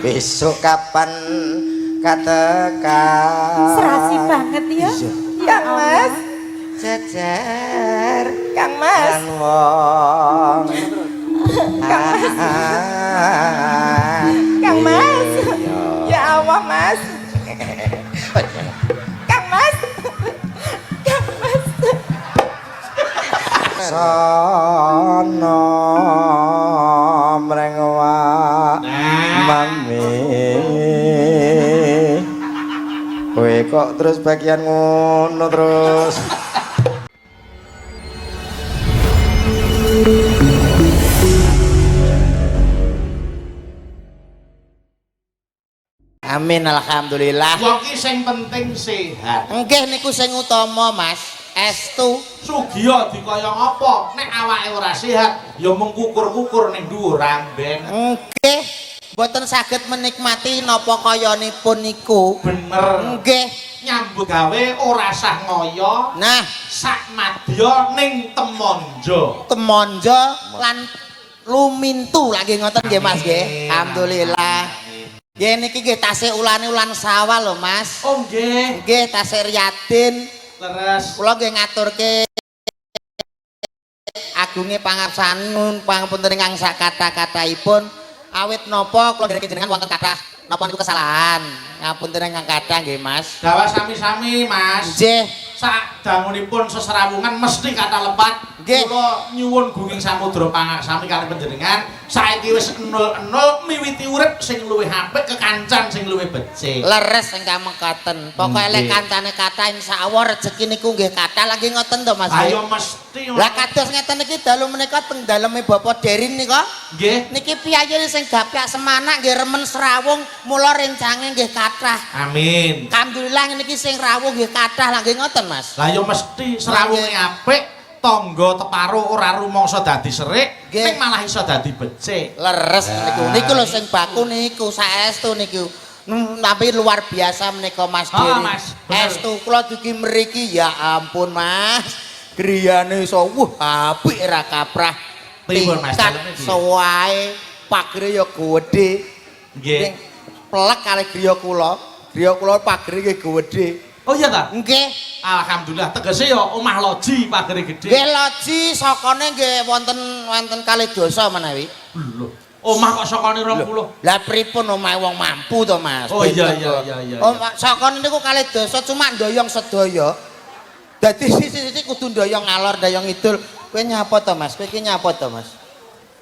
Besok kapan katekan. Serasi banget ya. Iya. Ya Kang Mas, Jejer Kang Mas. lan wong. Kang Mas. Kang Mas. Iya. Ya Allah, Mas. Kang Mas. Kang Mas. Sono mreng wa mami. Kowe kok terus bagian ngono terus. Amin, alhamdulillah. Wong ki sing penting sehat. Nggih niku sing utama, Mas. Estu. Sugiya dikaya ngapa? Nek awake ora sehat, ya mung kukur-kukur ning dhuwur amben. Nggih, mboten saged menikmati napa kayanipun niku. Bener. Nggih. Nyambut gawe ora sah ngoyo, Nah, sak madya ning temonjo. Temonjo lan lumintu lagi ngoten nggih, Mas nggih. Alhamdulillah. Nggih niki nggih tasih ulane ulan Sawal lho, Mas. Oh nggih, Nggih tasih Riyadin. leres. Kula nggih ngaturke agunge pangapsanun pangapunten ingkang sakata-kataipun awit napa kula nderek jenengan wonten kathah napa niku kesalahan. Ngapunten ingkang kathah nggih, Mas. Dawa sami-sami, Mas. Nggih. Sak dangunipun seserawungan mesti kata lepat. Nggih. Kula nyuwun gunging samudra pangaksami kali panjenengan. Saiki wis 00 miwiti urip sing luwih apik, kekancan sing luwih becik. Leres ingkang mekaten. Pokoke lek Nggih. kancane kathah insyaallah rejeki niku nggih kathah lagi ngoten to, Mas. Ayo mesti. Lah kados ngeten iki dalu menika teng daleme Bapak Derin nika. Nggih. Niki piyayi sing gaplak semanak nggih remen srawung mula rencange nggih kathah. Amin. Alhamdulillah niki sing rawuh nggih kathah lah nggih ngoten, Mas. Lah yo mesti srawunge apik, tangga teparo ora rumangsa dadi serik, Nggih. ning malah iso dadi becik. Leres niku. Niku lho sing baku niku saestu niku. Tapi luar biasa menika Mas Ah, Dery. Mas, bener. Estu kula dugi mriki ya ampun Mas. Griyane iso wuh apik ra kaprah. Pripun, Mas? Tingkat Daleme piye? Sewae pagere ya gedhe. Nggih. Ning plek kalih griya kula. Griya kula pagere nggih gedhe. Oh iya ta? Nggih. Alhamdulillah tegese ya omah loji pagere gedhe. Nggih loji sakane nggih wonten wonten kalih dasa menawi. Lho, omah kok sakane 20. Lah pripun omahe wong mampu to, Mas? Oh, iya, Benten iya, kok. iya, iya, Oh, sakane niku kalih dasa cuma ndoyong sedaya. Dadi sisi-sisi kudu ndoyong ngalor, ndoyong ngidul. Kowe nyapa to, Mas? Kowe iki nyapa to, Mas?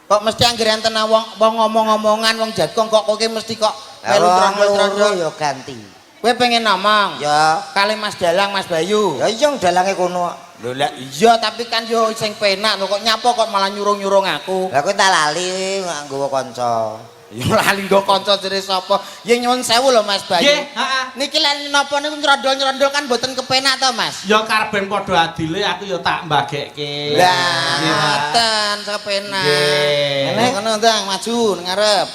Kok mesti anggere enten wong wong ngomong-ngomongan wong jagong kok kowe mesti kok melu Wong loro trondol-trondol. ya ganti. Kowe pengen ngomong? Ya. Kali Mas Dalang, Mas Bayu. Ya iya dalange kono. Lho lah iya tapi kan yo sing penak lho kok nyapa kok malah nyurung-nyurung aku. Lah kowe tak lali nggawa kanca. Ya lali nggo kanca jere sapa? Ya nyuwun sewu lho Mas Bayu. Nggih, heeh. Niki lan napa niku nyrondol-nyrondol kan mboten kepenak to Mas? Ya karben padha adile aku ya tak mbagekke. Lah Nggih, Mas. ngoten kepenak. Nggih. Ngene ngono ndang maju nang ngarep.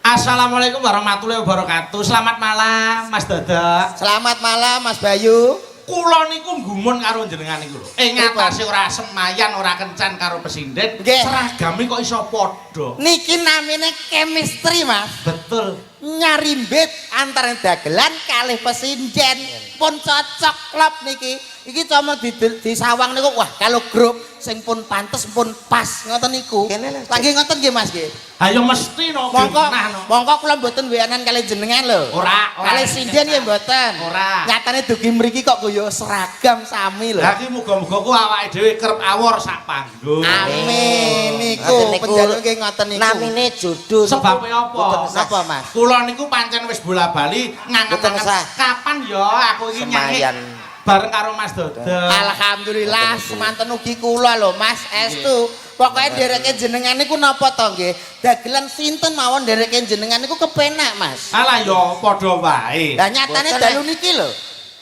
Assalamualaikum warahmatullahi wabarakatuh. Selamat malam Mas Dadak. Selamat malam Mas Bayu. Kula niku gumun karo jenengan niku lho. Ing ngatasé ora semayan, ora kencan karo pesinden, Nggih. seragame kok iso padha. Niki namine chemistry Mas. Betul. Nyarimbit antara dagelan kalih pesinden pun cocok klop niki. Iki cuma di sawang niku wah kalau grup sing pun pantes pun pas ngoten niku. Kene lho. Lagi ngoten nggih Mas nggih. Ayo mesti no Mongko genah no. mongko kula mboten weanan kalih jenengan lho. Ora, ora. Kalih sinden nggih mboten. Ora. Nyatane dugi mriki kok guyu seragam sami lho. Lah iki muga-muga ku awake dhewe kerep awor sak panggung. Amin niku Ngoten niku. penjaluk nggih ngoten niku. Namine jodoh. Sebabe apa? Mboten sah. Napa Mas? Kula niku pancen wis bola-bali Mboten ngangen-angen sah. kapan ya aku iki nyanyi Semayan. bareng karo Mas Dodok. Alhamdulillah semanten ugi kula lho Mas estu. Pokoke ndereke jenengan niku napa to nggih? Dagelan sinten mawon ndereke jenengan niku kepenak Mas. Alah ya padha wae. Lah nyatane Boten, dalu niki lho.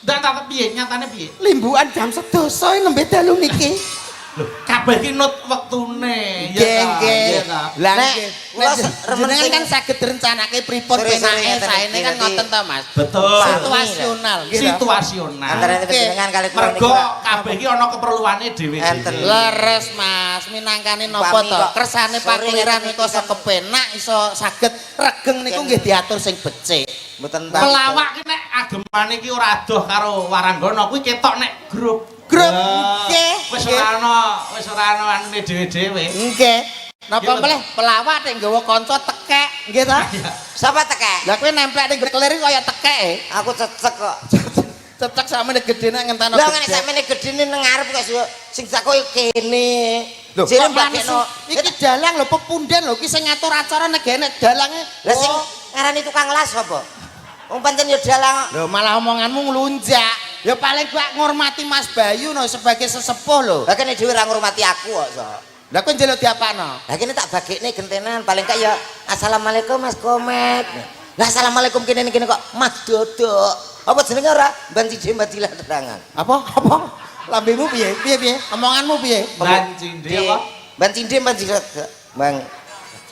Ndak tak piye nyatane piye? Limbukan jam 12 nembe dalu niki. Lho, kabeh ki nut wektune. Ya Nggih, ta, nggih. iya ta. Lah Nek, nggih. kula Nek remen jenengan sing- kan saged rencanake pripun Sore-sore penake ngeten saene iki kan dadi- ngoten to, Mas. Betul. Situasional nggih ta? Situasional. Antara Oke. panjenengan kali kula Mergo niku kabeh ki ana keperluane dhewe-dhewe. Enten. Leres Mas, minangkane napa Upami to? kok Kersane sore pakliran ngeten niku iki iso kan- kepenak, iso saged regeng niku nggih diatur sing becik. Mboten Pelawak ki nek agemane ki ora adoh karo Waranggana kuwi ketok nek grup. Grup, Ya, nggih, Wis nggih. ora ana anune dhewe-dhewe. Nggih. Napa Nggih, meleh pelawak nek nggawa kanca tekek, nggih ta? Sapa tekek? Lah kowe nemplek ning kelir iki kaya tekek e. Aku cecek kok. Cecek sakmene gedene ngenteno. Lah ngene sakmene gedene nang ngarep kok sing takoki kene. Lho, Jere kok mbakno. langsung? Iki dalang lho, pepunden lho, iki sing ngatur acara nek enek dalange. Lah sing ngarani tukang las sapa? Wong pancen ya dalang. Lho malah omonganmu nglunjak. Ya paling gak ngormati Mas Bayu no sebagai sesepuh lho. Lah kene dhewe ora ngurmati aku kok, so. Lah kowe njaluk diapakno? Lah kene tak bagekne gentenan paling gak ya assalamualaikum Mas Komet. Lah assalamualaikum kene kene kok Mas Dodok. Apa jenenge ora? Ban siji ban cilah terangan. Apa? Apa? Lambemu piye? Piye piye? Omonganmu piye? Ban cinde apa? Ban cinde ban cilah. Bang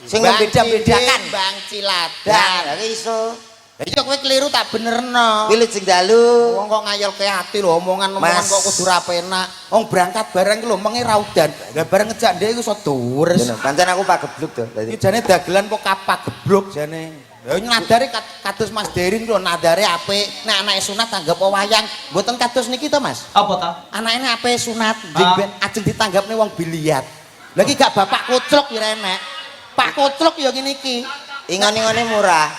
sing membeda-bedakan. Bang Ciladan. Lah iso. Lah iya kowe keliru tak benerno. Wilujeng dalu. Wong kok ngayalke ati lho, omongan-omongan Mas. kok kudu ra penak. Wong berangkat bareng ki lho menge ra udan. Lah bareng ngejak ndek iku iso dures. Pancen aku pagebluk to. Iki jane dagelan kok kapagebluk jane. Lah nadare kados Mas Derin lho, nadare apik. Nek anake sunat tanggap wayang. Mboten kados niki to, Mas? Apa ta? Anake ape sunat, njing ben ajeng ditanggapne wong biliat. Lah iki gak bapak koclok ya enek. Pak koclok ya ngene iki. Ingon-ingone murah.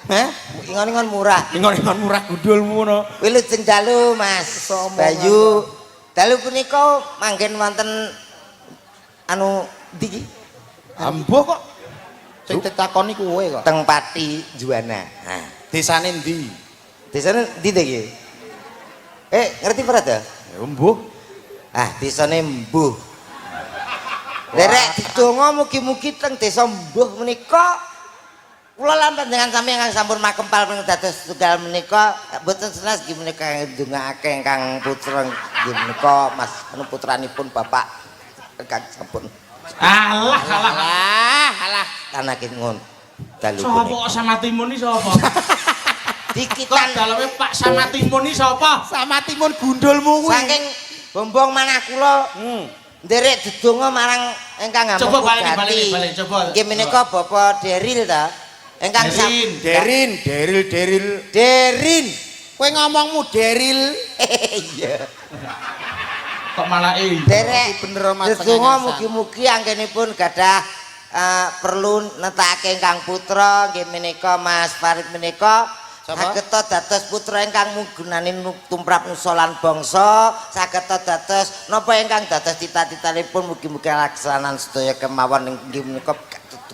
Hah? Ingon-ingon murah. Ingon-ingon murah gundulmu no. Wilujeng dalu Mas Bayu. Dalu punika manggen wonten anu ndi iki? Ambuh kok. Sing ditakoni kowe kok. Teng Pati Juwana. Nah, Desane ndi? desane ndi ta iki? Ngerti ora ta? Ya mbuh. Ah, desane Mbuh. Derek didonga mugi-mugi teng desa Mbuh menika kula lan panjenengan sami ingkang sampun makempal dados tunggal menika mboten senas nggih menika ndongaake ingkang putra nggih menika Mas anu putranipun Bapak ingkang sampun Alah alah. Alah, alah. tanakin ngon dalu Sapa punika. kok sama Timun iki sapa? Kok Dikitan daleme Pak sama Timun iki sapa? Sama timun gundulmu kuwi. saking bombong manah kula nderek dedonga marang ingkang Coba ngamuk balik, balik, balik, coba. Nggih menika Bapak Deril ta? Ingkang Derin. Derin, Deril, Deril. Derin. Kowe ngomongmu Deril. Iya. Kok malah Derek Bener, Mas, Dedonga pengenyasan. mugi-mugi anggenipun gadah perlu netake ingkang putra nggih menika Mas Farid menika Sapa? saged dados putra ingkang migunani tumrap nusa lan bangsa, saged dados napa ingkang dados cita-citanipun mugi-mugi laksanan sedaya kemawon inggih menika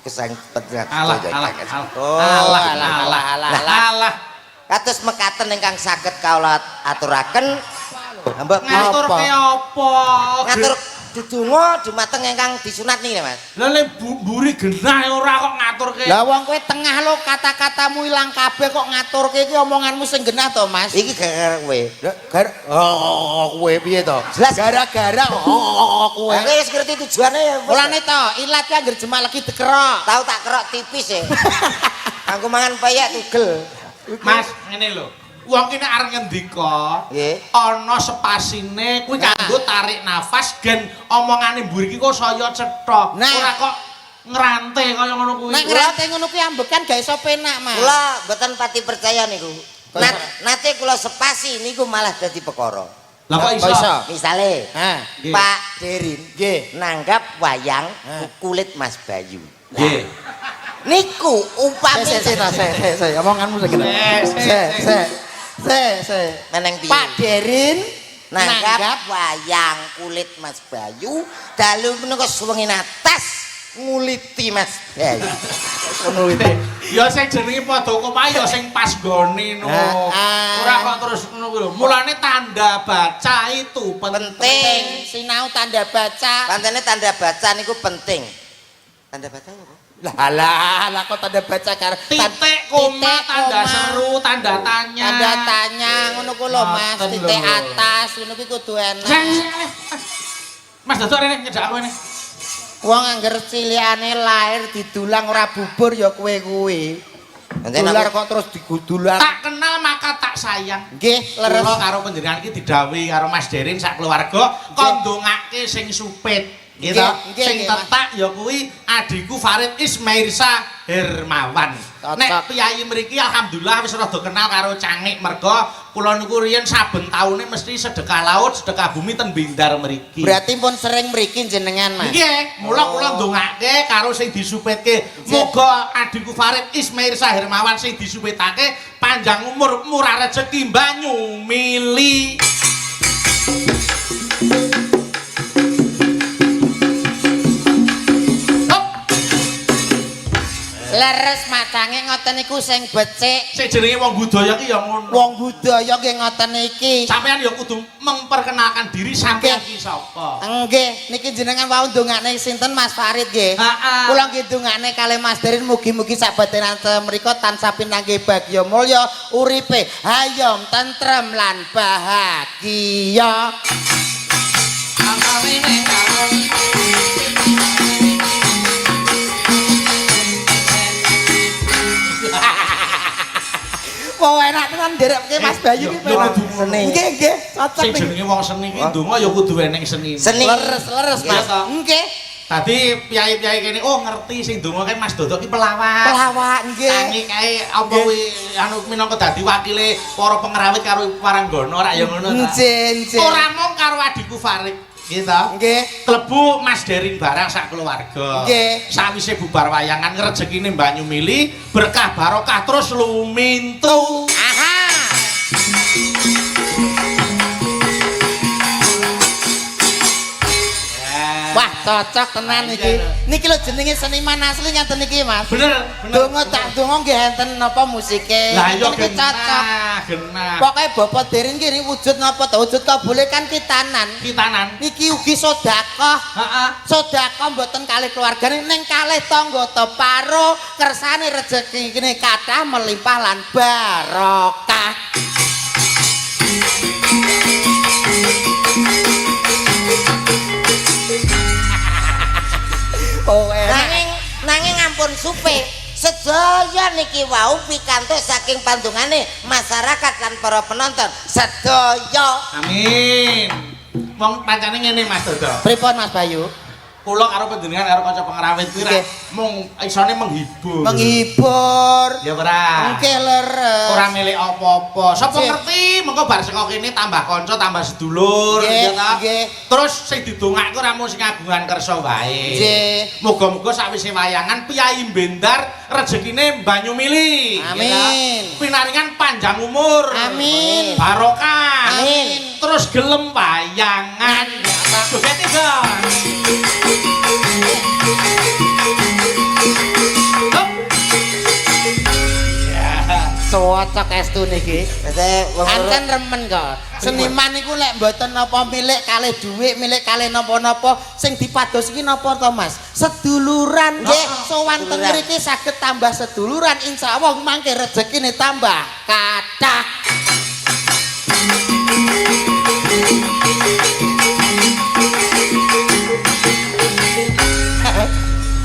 kesang panjenengan Alah sedaya alah ingkang alah. Oh, Alah alah, alah alah, alah. alah. Kados mekaten ingkang saged kawula aturaken. Mbok Ngaturke apa? ngatur dedonga dumateng ingkang disunat niki Mas. Lah lek mburi genah ora kok ngaturke. Lah wong kowe tengah lho kata-katamu ilang kabeh kok ngaturke iki omonganmu sing genah to, Mas? Iki gara-gara kowe. Lah gar oh kowe piye to? Jelas. Gara-gara oh kowe. Aku wis ngerti tujuane ya. wis. Mulane to, ilat ki anggere jemak legi dikerok. Tau tak kerok tipis ya. Kanggo mangan peyek tugel. Mas, ngene lho. Wong ki nek arep ngendika, Nggih. ana spasine kuwi kanggo tarik nafas gen omongane mburi ki kok saya cetha. Nah. Ora kok ngrante kaya ngono kuwi. Nek ngrante ngono kuwi ambekan gak iso penak, Mas. Kula mboten pati percaya niku. Kok Nate kula sepasi niku malah dadi perkara. Lah kok Kok iso? iso? Misale Hah. Nggih. Pak Derin Nggih. nanggap wayang Hah. kulit Mas Bayu. Nggih. Niku upami Se se se se se omonganmu sing genah. Se, Se se, se se se. meneng piye? Pak Derin nanggap wayang kulit Mas Bayu dalu menika suwengi atas nguliti Mas Bayu. Ya sing jenenge padha koma ya sing pas gone no. Nah, ah. Ora kok terus ngono kuwi lho. Mulane tanda baca itu penting. Penting. Sinau tanda baca. Pantene tanda baca niku penting. Tanda baca apa? Lah lah lah kok tanda baca karo Titik, koma, titik, tanda koma, seru, tanda tanya. Tanda tanya ngono ku lho Mas, Ngoten titik lho. atas ngono kuwi kudu enak. Mas Dodok rene nyedak aku rene. Wong angger cilikane lahir didulang ora bubur ya kowe kuwi. Enten Dular aku kok terus digudulang. Tak kenal maka tak sayang. Nggih, leres. Kula karo panjenengan iki didhawuhi karo Mas Derin sak keluarga kon ndongake sing supit. Gitu. Nggih, Sing nggih, Mas. tetak ya kuwi adikku Farid Ismailsa Hermawan. Cocok. Nek piyayi mriki alhamdulillah wis rada kenal karo Cangik merga kula niku riyen saben taune mesti sedekah laut, sedekah bumi ten Bindar mriki. Berarti pun sering mriki jenengan, Mas. Nggih, mula kula ndongake karo sing disupitke. Muga adikku Farid Ismailsa Hermawan sing disupitake panjang umur, murah rezeki, banyu mili. Hop, Leres macange ngoten niku sing becik. sing jenenge wong budaya ki ya ngono. Wong budaya nggih ngoten iki. Sampeyan ya kudu memperkenalkan diri sampeyan Nggih. ki sapa. Nggih, niki jenengan wau ndongakne sinten Mas Farid nggih. Ha-ha. Kula nggih ndongakne kalih Mas Derin mugi-mugi sakbate mriku tansah pinanggih bagya mulya uripe hayom tentrem lan bahagia. Wah, enak tenan nderekke Mas Bayu Yo, ki yo penak. kudu ngono. Seni. Nggih, nggih, cocok Sing niki. jenenge wong seni ki ndonga ya kudu eneng seni. Seni. Leres, leres Mas. Iya, toh. Nggih. Tadi piyai-piyai kene oh ngerti sing ndonga kae Mas Dodok ki pelawak. Pelawak nggih. Tangi kae apa kuwi anu minangka dadi wakile para pengrawit karo Waranggana rak ya ngono ta. Nggih, nggih. Ora mung karo adikku Farid, gitu. Nggih. Klebu Mas Derin barang sak keluarga. Nggih. Sawise bubar wayangan rezekine banyu mili, berkah barokah terus lumintu. Aha. Wah, cocok tenan Iya, iki. Niki lho jenenge seniman asli ngaten niki, Mas. Bener, bener. Donga tak donga nggih enten napa musike. Lah iya Niki cocok. genah, genah. Pokoke Bapak Derin ki wujud napa to? Wujud kabule kan kitanan. Kitanan. Niki ugi sedekah. Heeh. Sedekah mboten kalih keluargane ning kalih tangga teparo kersane rejeki kene kathah melimpah lan barokah. Oh, enak. Nanging nanging ampun supe. Sedaya niki wau pikantuk saking pandungane masyarakat lan para penonton. Sedaya. Amin. Wong pancane ngene Mas Dodo. Pripun Mas Bayu? Kula karo panjenengan karo kanca pengrawit kuwi ra Nggih. mung isone menghibur. Menghibur. Ya ora. Nggih leres. Ora milik apa-apa. Sapa Nggih. ngerti mengko bar saka kene tambah kanca, tambah sedulur, Nggih, ya ta? nggih. Terus sing didongake ora mung sing kagungan kersa wae. Nggih. Muga-muga sawise wayangan piyayi Bendar rezekine banyu mili. ya ta? Amin. Pinaringan panjang umur. Amin. Barokah. Amin. Terus gelem wayangan. Joget dong. Hop. Cocok estu niki. Dadi wong loro Ancen remen kok. Seniman niku lek mboten napa milik kalih dhuwit, milik kalih napa-napa, sing dipados iki napa to, Mas? Seduluran. Nggih, Sowan teng seduluran. mriki saged tambah seduluran, insyaallah mangke rezekine tambah kathah.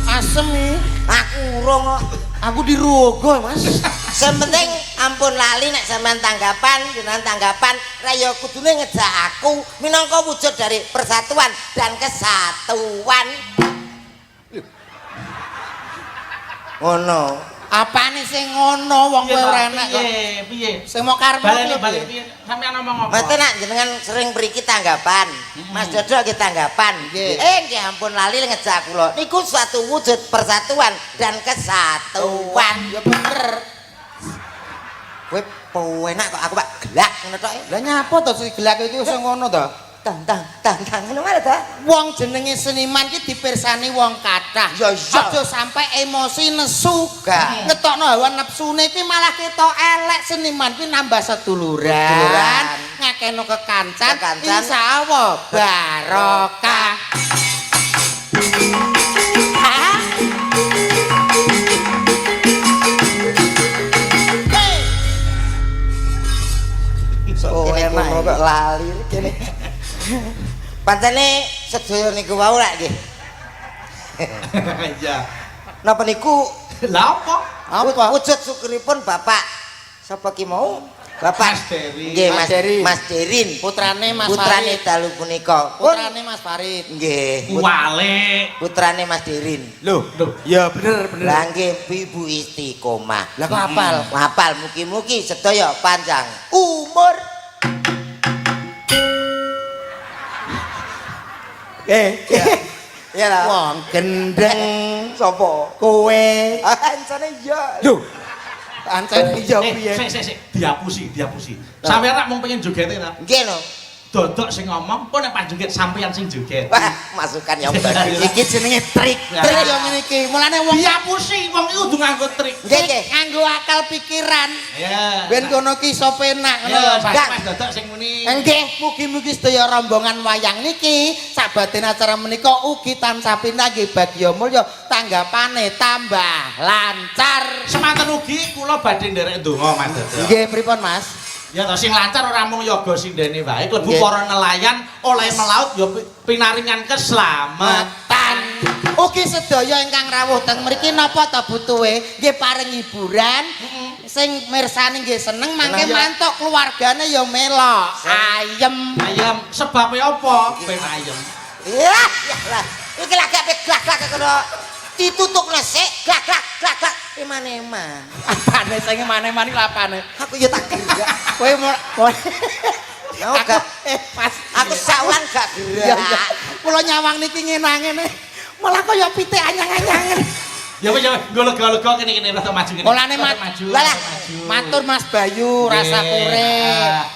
Asem iki. aku urung kok. Aku dirogo, Mas. Sing penting ampun lali nek sampean tanggapan, jenengan tanggapan, ra ya kudune ngejak aku minangka wujud dari persatuan dan kesatuan. Ngono. Apane sing ngono wong kowe ora enak kok. Piye, piye? Sing mau karepmu Baleni lho, balik piye? piye? Sampeyan ngomong apa? Mboten nak jenengan sering mriki tanggapan. Mas Dodo ki tanggapan. Nggih. Nggih ampun lali ngejak kula. Niku suatu wujud persatuan dan kesatuan. Ya bener. Kowe penak kok aku Pak gelak ngono tok. Lah nyapa to sing gelak iki sing ngono to? Tang tang tang tang ngono malah ta. Wong jenenge seniman ki dipirsani wong kathah. Ya iya. Aja sampai emosi nesu. Gak. Ngetokno hawa nepsune ki malah ketok elek seniman ki nambah seduluran, Seduluran. ngakehno kekancan, Kekancan. insyaallah barokah. Hah? Oh, Kene enak kono kok lali kene. Pancene sedaya niku wau lak nggih. Iya. Napa niku Lah apa? Apa? Wujud syukuripun Bapak sapa ki mau? Bapak Mas Derin. Nggih, Mas Mas Derin. Mas Derin. Putrane Mas Putrane Farid. dalu punika. Pun Putrane Mas Farid. nggih, Wale. putrane Mas Derin. Loh, Loh. ya bener bener. Lah nggih Ibu Istiqomah. Lah kok hafal? Hafal mugi-mugi sedaya panjang umur. Ya lah. Wong gendeng Sapa? kowe. Ancane iya. Lho. Ancene iya Eh, piye? sik sik sik, dihapusi, dihapusi. Sampeyan rak mung pengen jogete ta? Nggih no. Dodok sing ngomong, pun nek pak joget sampeyan sing joget. Wah, masukan yang bagus. Iki jenenge trik. Ya. Trik yo ngene iki. Mulane wong Dihapusi wong iku kudu nganggo trik. Nggih, nggih. nganggo akal pikiran. Ya. Ben kono ki iso penak ngono Ya, lho, Pak. Mas Dodok sing muni. Nggih, mugi-mugi sedaya rombongan wayang niki sabaden acara menika ugi tansah pinanggih bagya mulya, tanggapane tambah lancar. Semanten ugi kula badhe nderek ndonga Mas Dodok. Nggih, pripun Mas? Ya to sing lancar ora mung yoga sindene wae, klebu Nggih. para nelayan oleh melaut ya pinaringan keselamatan. Tan. Ugi sedaya ingkang rawuh teng mriki napa ta butuhe? Nggih paring hiburan. Sing mirsani nggih seneng mangke Seneng, ya. mantuk keluargane ya melok. Ayem. Ayem, sebabe apa? Ben ayem. Ya, ya lah. Iki lagi ape glak-glak kono. Ditutukne sik, glak-glak glak-glak. Eman-eman. Apane sing emane-emane lha apane? Aku ya tak gerak. Kowe mau Mau gak? Mas, Aku saulan gak iya iya. gerak. Kula nyawang niki ngene-ngene. Malah kaya pitik anyang-anyangen. Ya wis ya wis, nggo lega-lega kene-kene rada maju kene. Mulane Rada maju. Lah, rada maju. Matur Mas Bayu rasa kure.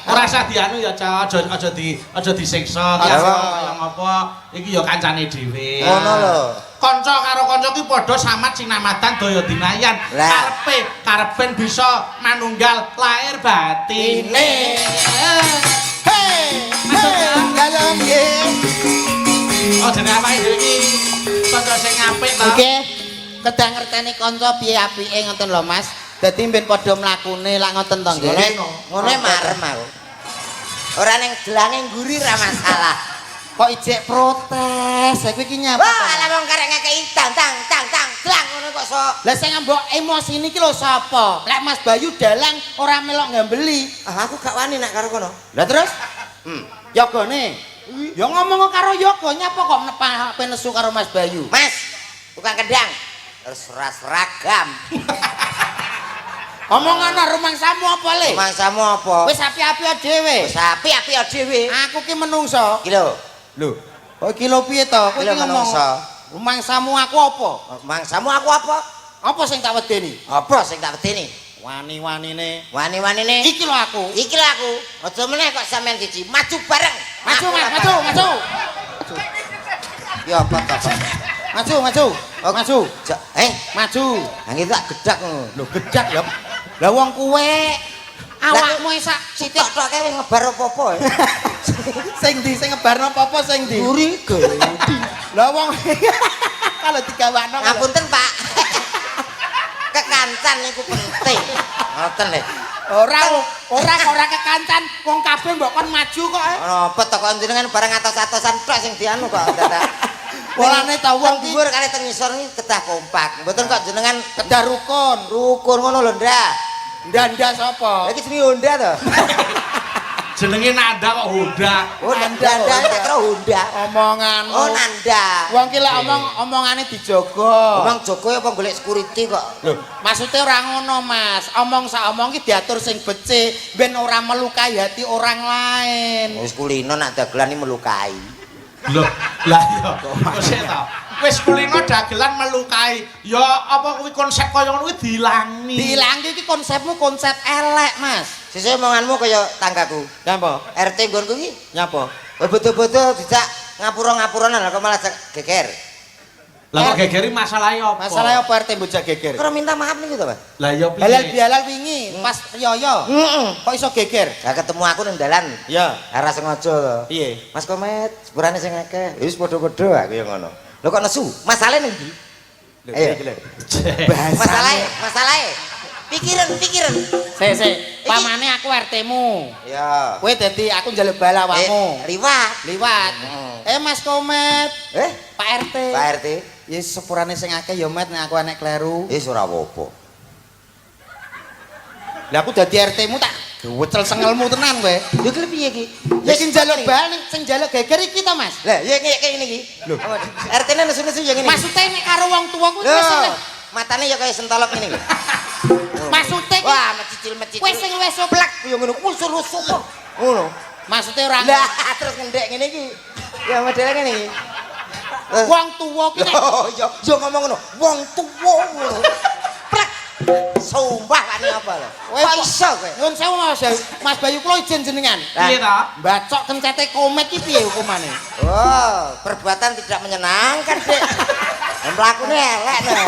Ora usah dianu ya, Cak. Aja aja di aja disiksa. Ki Aja. kaya ngapa iki ya kancane dhewe. Ngono lho. Kanca karo kanca ki padha samat sinamadan daya dinayan. Lah. Karepe karepen bisa manunggal lahir batine. Hei, Masuk, hei, ya. dalem nggih. Oh jenenge awake dhewe iki kanca sing apik ta. Nggih. Kedah ngerteni kanca piye apike ngoten lho Mas. Dadi ben padha mlakune lak ngoten to nggih. Ngene ngene marem aku. Ora ning delange ngguri ra masalah. Kok ijek protes? Lah kowe iki nyapa? Wah, ala wong karek ngekeki tang tang tang tang dlang ngono kok sok. Lah sing mbok emosi niki lho sapa? Lek Mas Bayu dalang ora melok ngambeli. Ah, aku gak wani nek karo kono. Lah terus? Yogane. Ya ngomong karo yoga nyapa kok nepah nesu karo Mas Bayu. Mas, tukang kendang. Terus ora seragam. Omongan rumangsamu apa le? Rumangsamu apa? Wis api-api dhewe. Wis api-api dhewe. Aku ki menungso. Iki lho, Lho, kok iki lho piye to? Kowe Iki lho iki ngomong. menungso. Rumangsamu aku apa? Mangsamu aku apa? Apa sing tak wedeni? Apa sing tak wedeni? Wani-wanine. Wani-wanine. Iki lho aku. Iki lho aku. Aja meneh kok sampean siji. Maju bareng. Maju, Mas, maju, maju. Ya apa to, Pak? Maju, maju. Oh. Maju. Eh, Maju. angin tak gedak ngono. Lho gedak lho. Lah wong kuwe awakmu sak Sitok tok wis ngebar apa-apa. Sing ndi sing ngebarno apa-apa sing ndi? Guri gedi. Lah wong kalau digawakno Ngapunten, Pak. Kekancan niku penting. Ngoten lho. ora ora ora kekancan wong kabeh mbok kon maju kok. Apa to kok jenengan barang atos-atosan tok sing dianu kok dadak. Polane ta wong ki dhuwur kali teng ngisor iki kedah kompak. Mboten kok jenengan kedah rukun. rukun ngono lho, Nda. Nda-nda sapa? Lah iki jenenge Honda to. Jenenge Nanda kok Honda. Oh, Nanda, Nanda, tak kira Honda. Omonganmu. Oh, Nanda. Wong ki lek omong omongane dijaga. Omong Joko apa golek security kok. Lho, maksudnya ora ngono, Mas. Omong sak omong ki diatur sing becik ben ora melukai hati orang lain. Wis kulino nak dagelan iki melukai. Lho, lah iya. Kok sik ta? Wis kulino dagelan melukai. Ya apa kuwi konsep kaya ngono kuwi diilangi. Diilangi iki konsepmu konsep elek, Mas. Sesuk omonganmu kaya tanggaku. Nyapa? RT nggonku iki Nyapa? bodo-bodo dijak ngapura-ngapuran lah kok malah geger. Lah kok gegeri masalahe apa? Masalahe apa RT mbok geger? Kok minta maaf niku to, Mas? Lah ya piye? Halal bihalal wingi pas riyaya. Heeh. Kok iso geger? Lah ketemu aku ning dalan. Ya. Ora sengaja to. Piye? Mas Komet, sepurane sing akeh. Wis padha-padha aku ya ngono. Lho kok nesu? Masalahe ning ndi? Ayo. Bahasane Masalahe, masalahe. Pikiran, pikiran. Sik, sik. Pamane aku RT-mu. Ya. Kowe dadi aku njaluk bal awakmu. Liwat. Liwat. Mas Komet. Pak RT. Pak RT. Ya sepurane sing akeh ya Met, nek aku enek kleru. Wis ora apa-apa. Lah aku dadi RT-mu tak gewecel sengelmu tenan kowe. Lho iki piye iki? Ya sing njaluk bal sing njaluk geger iki to, Mas. Lah, ya kayak ngene iki. Lho. RT-ne nesu-nesu ya ngene. Maksude nek karo wong tuwa kuwi Lho, wis matane ya kaya sentolok ngene iki. Maksude ki Wah, mecicil-mecicil. kowe sing luwih sopan. Plek ya ngono, usul-usul. Ngono. Maksude ora Lah, terus ngendhek ngene iki. Ya modele ngene iki. Wong tuwa ki nek Lho, ya ya ngomong ngono. Wong tuwa ngono. Plek. Sumpah wani apa lho? Kok iso kowe? Nyuwun sewu Mas Bayu. Mas Bayu kula izin jenengan. Piye ta? Bacok kencete Komet ki piye hukumane? Oh, perbuatan tidak menyenangkan, Dik. Mlakune elek no.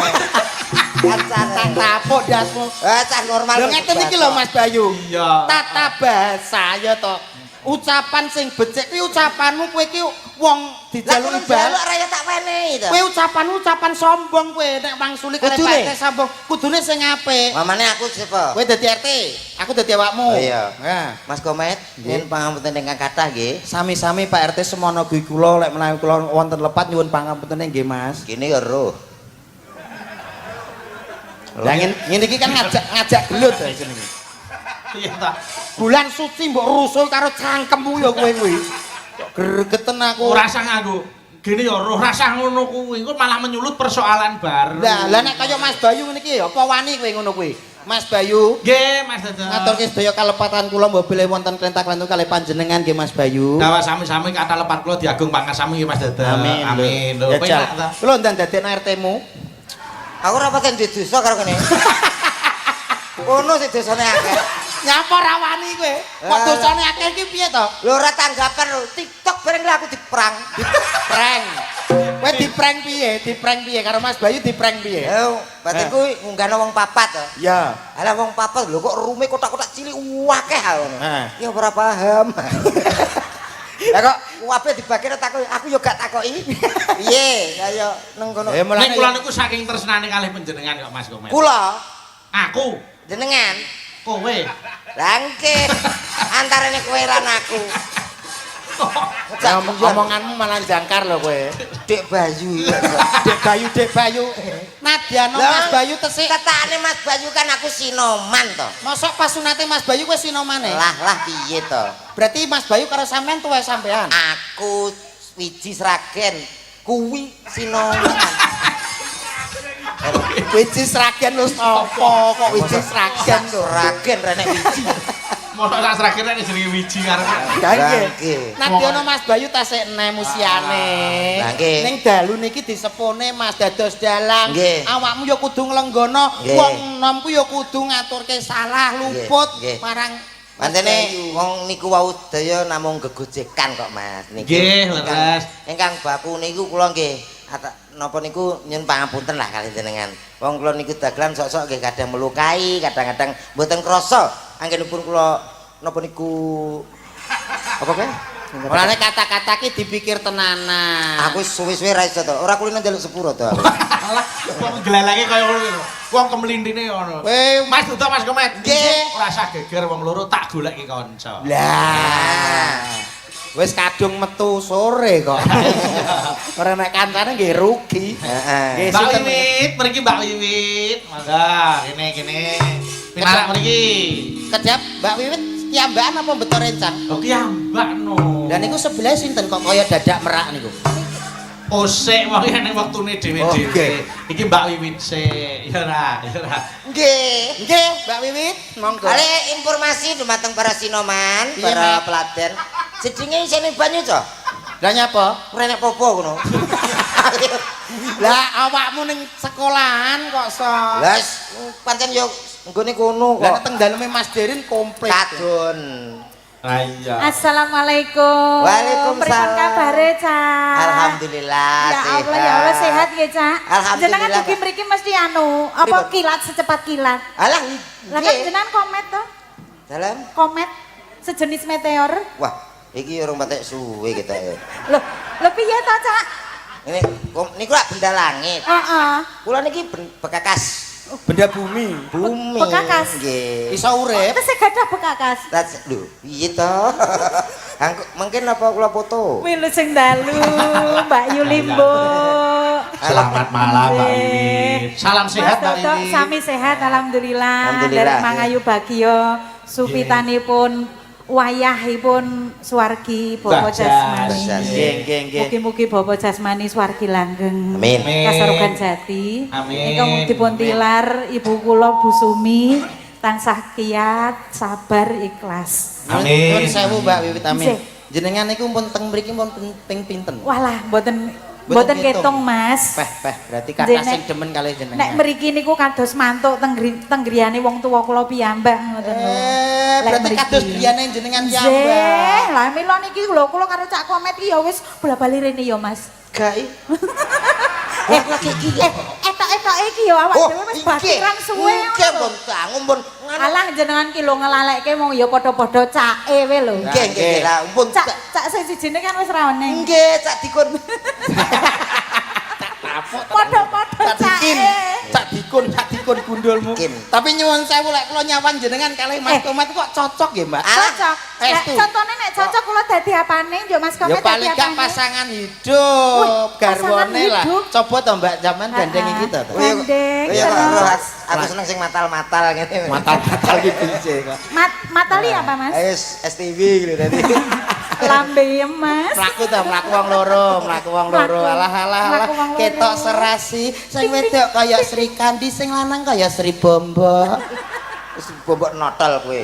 Tak tapuk dasmu. Eh, cah normal. Lho ngeten iki lho Mas Bayu. Iya. Tata bahasa ya to. Ucapan sing becik kuwi ucapanmu, kowe iki wong dijaluki bal. Jaluk raya tak wenehi to. Kowe ucapanmu ucapan sombong kowe nek wangsuli karo Kudune? Pak RT sombong. Kudune sing apik. Mamane aku sapa? Kowe dadi RT, aku dadi awakmu. Oh, iya. Nah. Mas Komet, nyuwun pangapunten ingkang kathah nggih. Sami-sami Pak RT, semono kuwi kula lek menawi kula wonten lepat nyuwun pangapuntene nggih Mas. Kene ya roh. Lah ngene iki kan ngajak ngajak gelut to jenenge. Piye ta? Bulan suci mbok rusuh karo cangkemmu ya kowe kuwi. Kok gregeten aku. Ora usah nganggo. Gini ya roh rasah ngono kuwi, engko malah menyulut persoalan baru. Lah, lah nek kaya Mas Bayu ngene iki ya apa wani kowe ngono kuwi? Mas Bayu, Nggih, Mas Dadan. ngaturke sedaya kalepatan kula mbok bilih wonten klentak-klentu kalih panjenengan nggih Mas Bayu. Dawa sami-sami kata lepat kula diagung pangasami nggih Mas Dadan. Amin. Amin. Lho, Ya, penak ta. Kula ndang dadekno RT-mu. Aku ora paten duwe dosa karo kene. Kono sing dosane akeh. Nyapa ra wani kowe? Kok Lah. dosane akeh iki piye to? Lho ora tanggapan lho, TikTok bareng lah aku diprang. Prank. Kowe di-prank piye? Di-prank piye karo Mas Bayu di-prank piye? Ya, batinku ngunggahno wong papat to. Ya. Alah wong papat lho kok rume kotak-kotak cilik akeh ngono. Heeh. Ya ora paham. Lah kok kabeh dibagi takoki, aku yo gak takoki. Piye? Kaya nang kono. Eh Nek kula niku saking tresnane kalih panjenengan kok Mas Komet. Kula Aku, jenengan kowe. lah nggih. Antarane kowe lan aku. Ya, omonganmu malah jangkar lho kowe. Dek Bayu. Dek Bayu, Dek Bayu. Nadyano Lah, Mas Bayu tesik. Ketane Mas Bayu kan aku sinoman to. Mosok pas sunate Mas Bayu kowe sinomane? Lah lah piye to? Berarti Mas Bayu karo sampean tuwa sampean. Aku wiji Sragen kuwi sinoman. Wiji Sragen lho sapa kok wiji Sragen lho. Sragen renek wiji. Mosok sak Sragen nek jenenge wiji karo. Lah nggih. Nggih. Nadyana Mas Bayu tasik enem usiane. Lah nggih. Ning dalu niki disepone Mas dados dalang. Nggih. Awakmu ya kudu nglenggono, Nggih. wong enom ku ya kudu ngaturke salah luput Nggih. marang Mas Mantene Bayu. wong niku wau daya namung gegojekan kok Mas niki. Nggih, leres. Ingkang baku niku kula nggih napa niku nyuwun pangapunten lah kali jenengan. Wong kula niku dagelan sok-sok nggih kadang melukai, kadang-kadang mboten krasa. Anggenipun kula napa niku apa kae? Mulane kata-kata ki dipikir tenanan. Aku suwe-suwe ra iso to. Ora kulino njaluk sepuro to. Alah, wong glelenge kaya ngono lho. Wong kemlintine ngono. Kowe Mas Duto Mas Komet. Nggih. Ora usah geger wong loro tak goleki kanca. Lah. Wis kadung metu sore kok. Ora nek kancane nggih rugi. Heeh. Nggih, Mbak sinten? Wiwit, mriki Mbak Wiwit. Mangga, kene kene. Pinarak mriki. Kedap Mbak Wiwit kiambakan apa beto rencang? Oh kiambak no. Lah niku sebelah sinten kok kaya dadak merak niku? Osek wong ning wektune dhewe-dhewe. Oke. Iki Mbak Wiwit sik. Ya ora, ya ora. Nggih. Nggih, Mbak Wiwit, monggo. Ale informasi dumateng para sinoman, Piye, para Mek? peladen. Jedinge isine banyu to. Lah nyapa? Ora nek popo ngono. Lah awakmu ning sekolahan kok so. Lah pancen yo nggone kono Lah kok. nek teng daleme Mas Derin komplit. Kadon. Lah iya. Assalamualaikum. Waalaikumsalam. Pripun kabare, Cak? Alhamdulillah Ya Allah, ya Allah sehat nggih, Cak. Alhamdulillah. Jenengan dugi mriki mesti anu, apa Pripun? kilat secepat kilat. Alah, Lah kan nggih. jenengan komet to? Dalam. Komet sejenis meteor. Wah, iki urung patek suwe kita ya. Loh, lho piye to, Cak? Ini niku lak benda langit. Heeh. Kula niki bekakas. Benda bumi. Bumi. Bekakas. Nggih. Iso urip. Tesih gadah bekakas. Tas lho, piye to? Angko mungkin apa kula foto? Wilujeng dalu, Mbak Yulimbo. Selamat malam, Mbak Wiwit. Salam sehat, Mas Mbak Dodok, Wiwit. sami sehat alhamdulillah. Alhamdulillah. Derek mangayu bagyo supitanipun wayahipun swargi Bapak Mbah Jas. Jasmani. Jas. Nggih, nggih, nggih. Mugi-mugi Bapak Jasmani swargi langgeng. Amin. Amin. Kasarugan jati. Amin. Ingkang dipun tilar Ibu kula Bu Sumi tansah kiat, sabar, ikhlas. Amin. Nuwun sewu Mbak Wiwit, amin. Nggih. Jenengan niku pun teng mriki pun ping pinten? Walah, mboten Mboten mboten ketung. ketung, Mas. Peh, peh, berarti Nggih, kathah nek- sing demen kalih jenengan. Nek mriki niku kados mantuk teng teng griyane wong tuwa kula piyambak ngoten lho. Eh, Lek berarti mriki. kados griyane jenengan Nggih, piyambak. lah mila niki lho kula karo Cak Komet iki ya wis bola-bali rene ya, Mas. Gak. Eh, etok-etoke iki ya awak dhewe wis batiran suwe. Nggih, ngono lho. pun dangu pun Alah jenengan ki lho ngelaleke wong ya padha-padha cake we lho. nggih nggih lah pun Cak cak sing sijine kan wis ra oneng. nggih cak dikun. Padha-padha Cak Dikin, cake. Cak Dikun, Cak Dikun gundulmu. Dikin. Tapi nyuwun sewu lek kula nyawang jenengan kalih Mas Eh. Komet kok cocok nggih, Mbak? Cocok. Lah Estu. contone nek cocok kula dadi apane njuk Mas Ya Komet dadi paling gak apane? pasangan hidup, Wih, pasangan garwane lah. hidup. Coba to Mbak zaman gandeng iki to. to. Gandeng Iya kok terus. aku seneng sing matal-matal ngene. Matal-matal gitu sih kok. Matali apa Mas? Ayo STV gitu tadi. Lambe Mas. Mlaku to, mlaku wong loro, mlaku wong loro. Mlaku. Alah alah alah. Mlaku wong loro. Ketok serasi, sing wedok kaya Sri Kandi, sing lanang kaya Sri Bombok. Wis bombok notol kowe.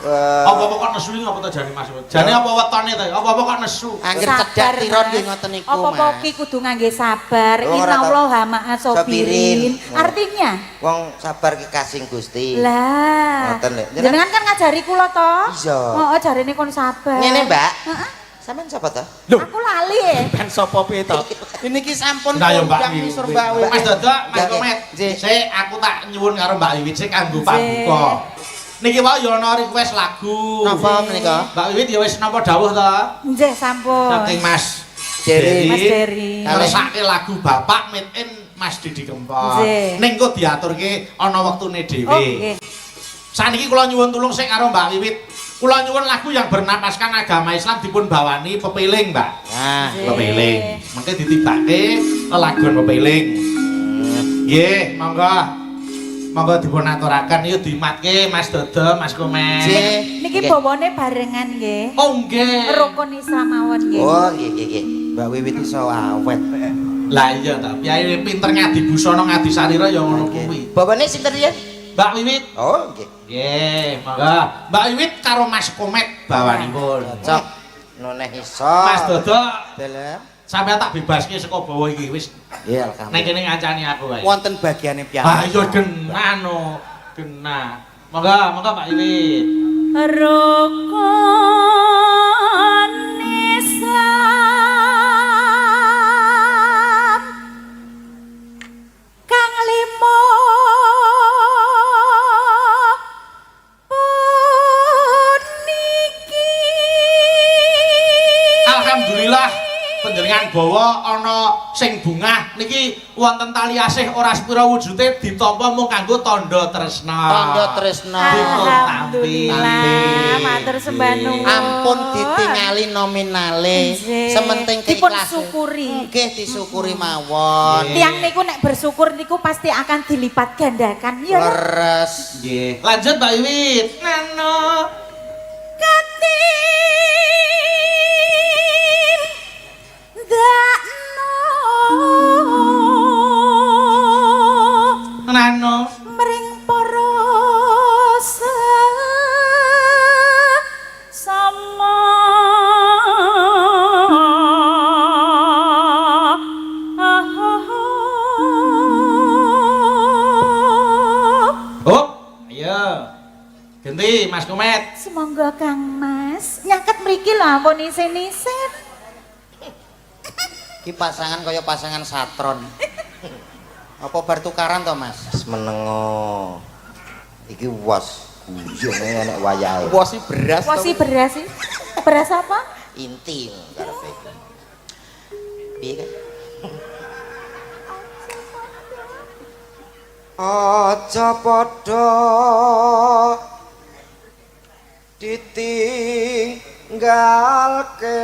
Wah. Apa-apa kok nesu iki apa to jane Mas? Jane apa wetone to? Apa-apa kok nesu? Angger cedak tiron nggih ngoten niku, Apa-apa Mas. ki kudu ngangge sabar. Oh, ora tau. Innallaha ma'as Sobirin. sobirin. Artinya Wong sabar kekasih Gusti. lah. Ngoten lho. Jenengan kan ngajari kula to? Iya. Heeh, jarene kon sabar. Ngene, Mbak. Heeh. Sampeyan sapa to? Aku lali ya. Kan sapa piye to? Ini ki sampun Nah, ya, Mbak kondang Wiwit. misur Mbak Wiwit. Mas Dodok, Mas Nggih. Komet. Nggih. Sik aku tak nyuwun karo Mbak Wiwit sik kanggo pambuka. Niki wau ya ana request lagu. Napa menika? Mbak Wiwit ya wis napa dawuh to? Nggih, sampun. Saking Mas Jerry. Mas Jerry. Ngersake lagu Bapak Made in Mas Didi Kempot. Nggih. Ning kok diaturke ana wektune dhewe. Oh, nggih. Saniki kula nyuwun tulung sik karo Mbak Wiwit. Kula nyuwun lagu yang bernapaskan agama Islam dipun bawani pepiling, Mbak. Nah, Nggih. Pepiling. Mengke ditibake lelagon pepiling. Nggih, monggo. Monggo dipun aturaken yuk dimatke Mas Dodo, Mas Komet. Nggih. Niki bawane barengan nggih. Oh nggih. Rukun Islam mawon nggih. Oh, nggih nggih nggih. Mbak Wiwit iso awet. Lah iya ta, piye pinter ngadi busana ngadi sarira ya ngono kuwi. Bawane sinten riyen? Mbak Wiwit. Oh, nggih. Nggih, monggo. Mbak Wiwit karo Mas Komet bawanipun. Cocok. Noneh iso. Mas Dodo, Dalem. sampeyan tak bebaske saka bawa iki wis. Nggih, Nek alhamdulillah. kene ngancani aku wae. Wonten bagiane piyambak. Ah iya genah no, genah. Monggo, monggo Mbak Wiwit. Rukun Islam kang limo puniki. Alhamdulillah panjenengan bawa ana sing bungah niki wonten tali asih ora sepira wujude ditampa mung kanggo tandha tresna. Tandha tresna. Alhamdulillah, matur sembah nuwun. Ampun ditingali nominale, Nggih. sementing Dipun keikhlasan. syukuri. Nggih disyukuri mawon. Tiang niku nek bersyukur niku pasti akan dilipat gandakan ya. Leres. Nggih. Lanjut Mbak Wiwit. Nano. Katin dakno Nano. mring para sama. Hop. Ayo. Ganti Mas Komet. Semoga Kang Mas nyaket mriki lho ampun isin-isin. Ki pasangan kaya pasangan satron. Apa bar tukaran to, Mas? Wis menengo. Iki was guyone nek wayahe. Wosi beras. Wosi beras sih. Beras apa? Inti karepe. Piye kan? Aja padha ditinggalke.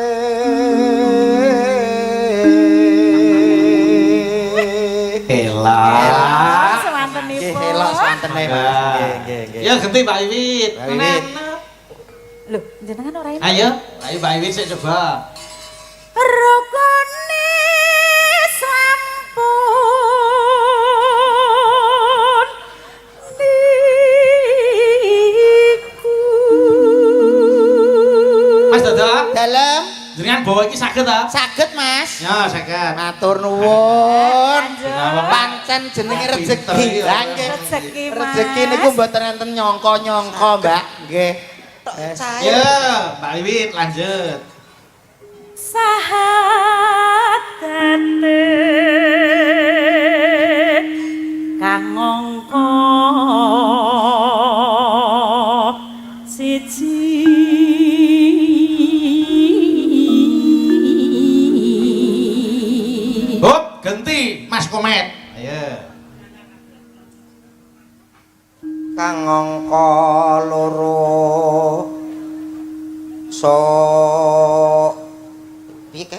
Elak. Sewantenipun. Nggih, elok swantene, Mas. Nggih, nggih, nggih. Ya ganti Mbak Wiwit. Mbak Wiwit. Lho, jenengan ora enak. Ayo, ayo Mbak Wiwit sik coba. Rukune sampun niku. Mas Dodo, Dalem jenengan bawa iki saged ta? saged, Mas. Ya, saged. Matur nuwun. Lanjut. Pancen jenenge Pinter rejeki. iya. Lah nggih. Rezeki, Mas. Rejeki niku mboten enten nyangka-nyangka, Mbak. Nggih. Ya, Mbak Wiwit lanjut. Sahadate kang angka siji. Hop, ganti Mas Komet. Ayo. Kang angka loro so piye kae?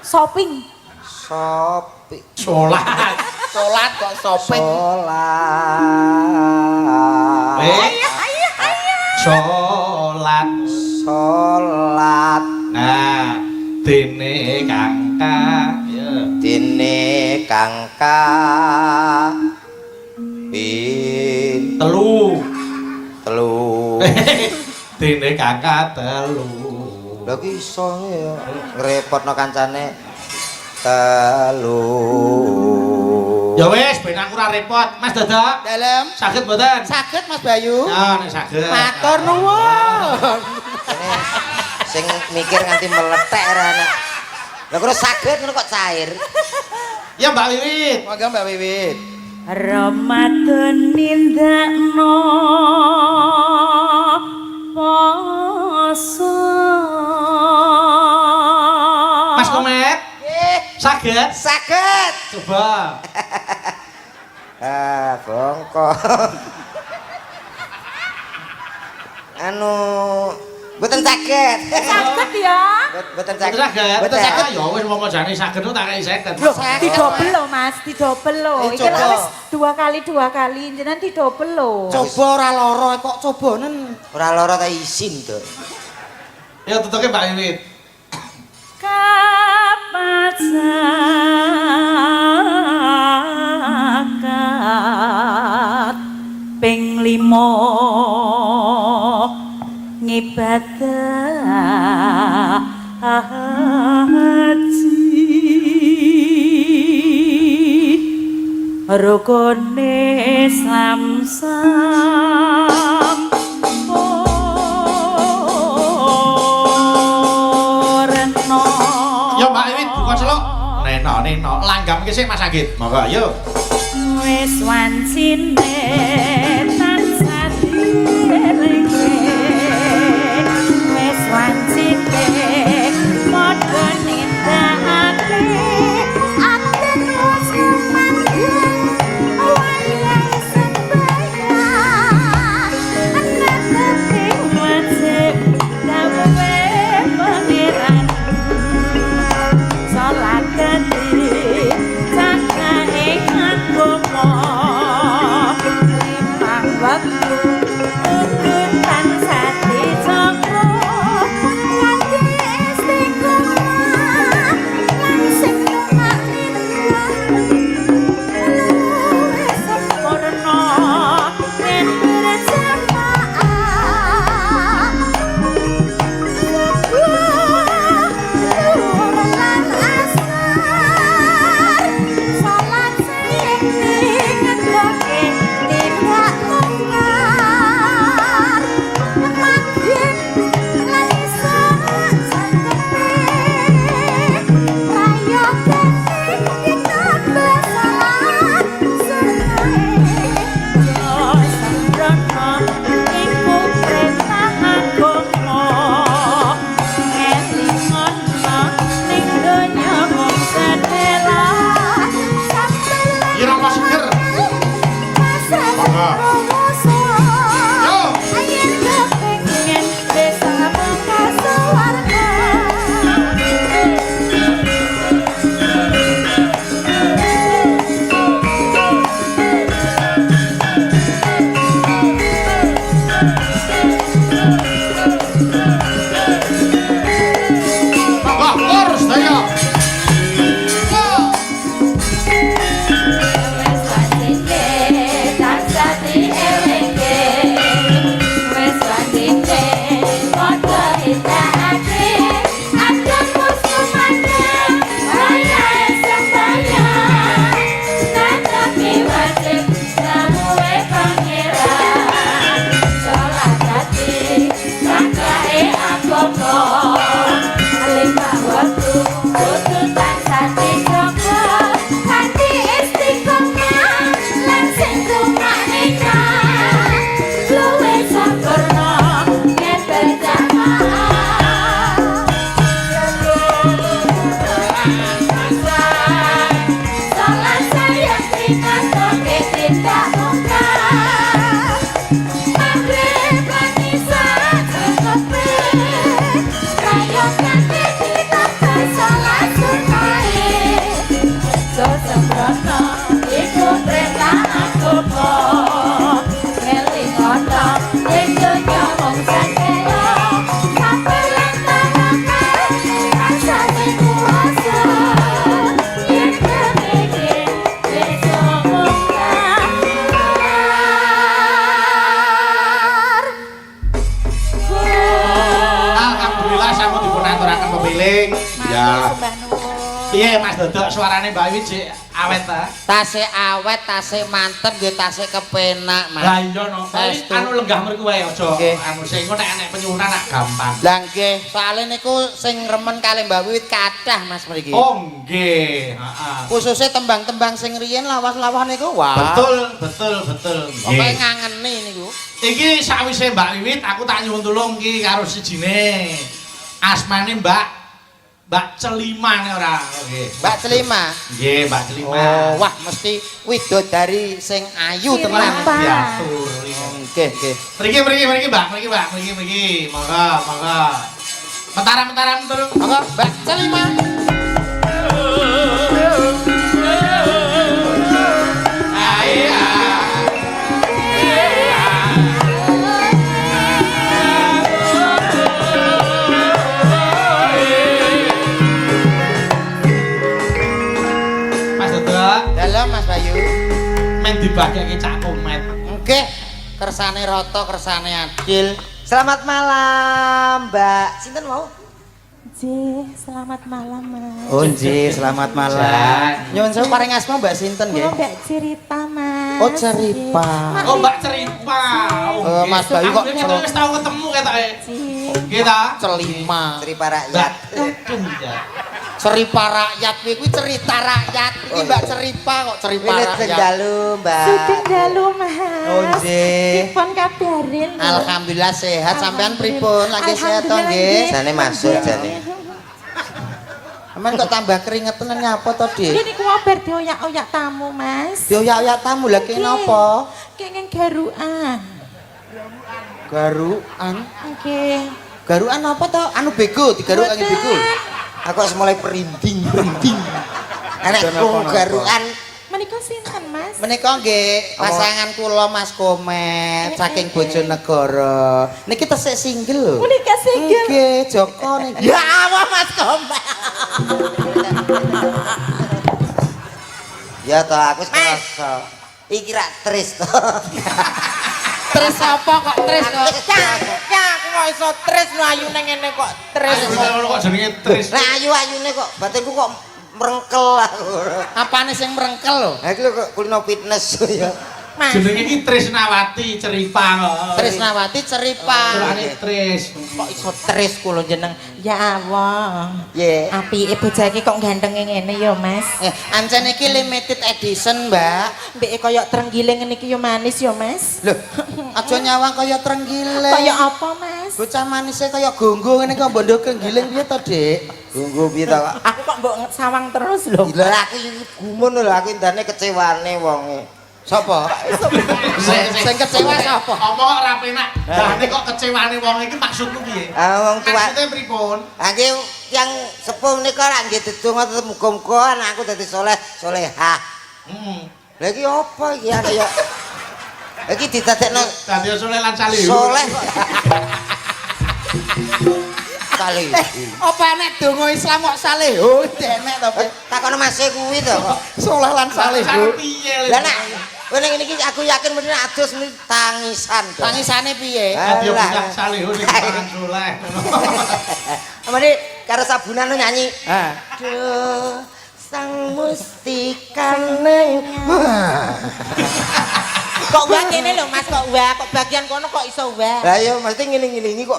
Shopping. Sopi. Salat. Salat kok soping. Salat. Eh. Salat. Salat. Nah, dene kangka. Ya. Dene kangka pin Telu. telu. Dene kangka telu. Lha ki iso ya ngrepotno kancane telu. Ya wis, ben aku ora repot. Mas Dodo, Dalem saged mboten? saged Mas Bayu. Ya, nek saged. Matur nuwun. Ini sing mikir nganti meletek ora enak. Lah kok saged ngono kok cair. Ya Mbak Wiwit. Monggo Mbak Wiwit. Ramadan nindakno poso. Mas Komet, Nggih, saged? saged. Coba. Ah, bongko. Anu, mboten saged. Saged ya. Mboten Mboten saged. saged. Mboten saged. Ya wis monggo jane saged tak kei 50. Loh, Saged, didobel lho Mas, didobel lho. Eh, Iki coba. lho wis dua kali, jenengan didobel lho. Coba ora lara kok cobanen. Ora lara ta isin to. Ya tutuke Mbak Wiwit. Kapat zakat ping 5 ngibadah haji rukune Islam sampurna. Ya Mbak Wiwit buka celuk. Neno neno langgam iki sik Mas Anggit. Monggo ayo. Wis wancine tansah dielinge, wis wancine padha nindakake ati wis lumanggeng wayah sembahyang netepi wajib dawuhe Pangeran salat dadi cakahe agama limang Manungsa ing donya mung sakelo, sabar lan tawakal rasane kuwasa. Yen kepengin besok mungkar. Alhamdulillah sampun dipun aturaken pepiling. Ya. Sembah nuwun. Piye Mas Dodok, suarane Mbak Wiwit sik awet ta? Tasih awet, tasih mantep, nggih tasih kepenak, Mas. Lah iya no. Saestu. Anu lenggah mriku wae aja Nggih. anu sing engko nek enek penyuwunan nak gampang. Lah nggih, soalé niku sing remen kalih Mbak Wiwit kathah, Mas, mriki. Oh nggih, heeh. Khususnya tembang-tembang sing riyen lawas-lawas niku, wah. Betul, betul, betul. Pokoke Nggih. ngangeni niku. Iki sawise Mbak Wiwit aku tak nyuwun tulung iki karo sijine. Asmane Mbak Mbak Celima nek ora. Nggih. Mbak Celima. Nggih, Mbak Celima. Oh, wah mesti widodari sing ayu tenan. Cerita. Diatur. Nggih, nggih. Mriki, mriki, mriki, Mbak, mriki, Mbak, mriki, mriki. Monggo, monggo. Mentaram-mentaram terus. Monggo Mbak Celima. Mas Dodok, Dalem Mas Bayu. Men dibageke Cak Komet. Nggih, kersane rata, kersane adil. Selamat malam, Mbak. Sinten mau? Nggih, selamat malam, Mas. Oh nggih, selamat malam. Nyuwun sewu paring asma Mbak sinten nggih? Kula Mbak Cerita, Mas. Oh, Cerita. Nggih. Oh, Mbak Cerita. Oh, Eh, Mas Bayu kok Aku wis tau ketemu ketoke. Nggih. Nggih ta? Celima. Cerita Mbak. rakyat. Aduh, ya. Cerita rakyat kuwi kuwi cerita rakyat. Iki Oh, Mbak iya. Cerita kok cerita Wilit rakyat. dalu, Mbak. Sugeng dalu, Mas. Oh, nggih. Dipun kabarin lho. Alhamdulillah sehat. Sampean pripun? Lagi sehat to nggih? Jane masuk jane. Sampean kok tambah keringetan nyapa to, Dik? Nggih niku bar dioyak-oyak tamu, Mas. Dioyak-oyak tamu lha kene napa? Kenging garukan. Garukan. Nggih. Garukan apa to? Anu bego, digaruk kangge bego. Aku wis mulai perinding-perinding. Enek Dan krungu apa-apa. garukan. Menika sinten, Mas? Menika nggih pasangan kula Mas Komet saking Bojonegoro. Niki tesih single lho. Menika single. Nggih, Joko niki. Ya Allah Mas Komet. Ya toh aku wis kerasa. Iki rak tris to. Tris apa kok tris kok? Cak, aku kok iso tris lho ayune ngene kok tris. Ayo ngono kok jenenge Tris. Lah ayu-ayune kok batinku kok merengkel aku. Apane sing merengkel lho? Lah iki lho kok kulino fitness ya. Mas. Jenenge iki Trisnawati Ceripa kok. Trisnawati Ceripa. Celane Tris. Kok iso tris kula jeneng. Ya Allah. Ye. Apike bocah iki kok gantenge ngene ya, Mas. Ancen iki limited edition, Mbak. Mbeke koyo trenggiling ngene iki ya manis ya, Mas. Lho, aja nyawang kaya trenggiling. Kaya apa, Mas? Bocah manise kaya gonggo ngene kok mbondo trenggiling piye to, Dik? Gunggu piye to kok. Aku kok mbok sawang terus lho. Lah aku iki gumun lho aku indane kecewane wonge. Sapa? Sing kecewa sapa? Omong kok ora penak. Dane kok kecewane wong iki maksudmu piye? Ah wong tua. Maksudnya pripun? Ah nggih tiyang sepuh menika lak nggih dedonga tetep muga-muga anakku dadi soleh solehah. Heeh. Lah iki apa iki anak ya? Iki didadekno Dadi soleh lan salihu. soleh kok. Kali. Apa enek donga Islam kok saleho? Enek to, Pe? Takono mase kuwi to kok. Soleh lan saleho. Piye? Lah nek kowe ning ngene iki aku yakin mesti adus mesti tangisan. Dong. Tangisane piye? Dadi Alah. bocah salihu sing dipangan soleh. Amane karo sabunan nyanyi. Ha. Duh, sang mustikane. Kok wah kene lho Mas, kok wah, kok bagian kono kok iso wah. Lah ya mesti ngiling-ngilingi kok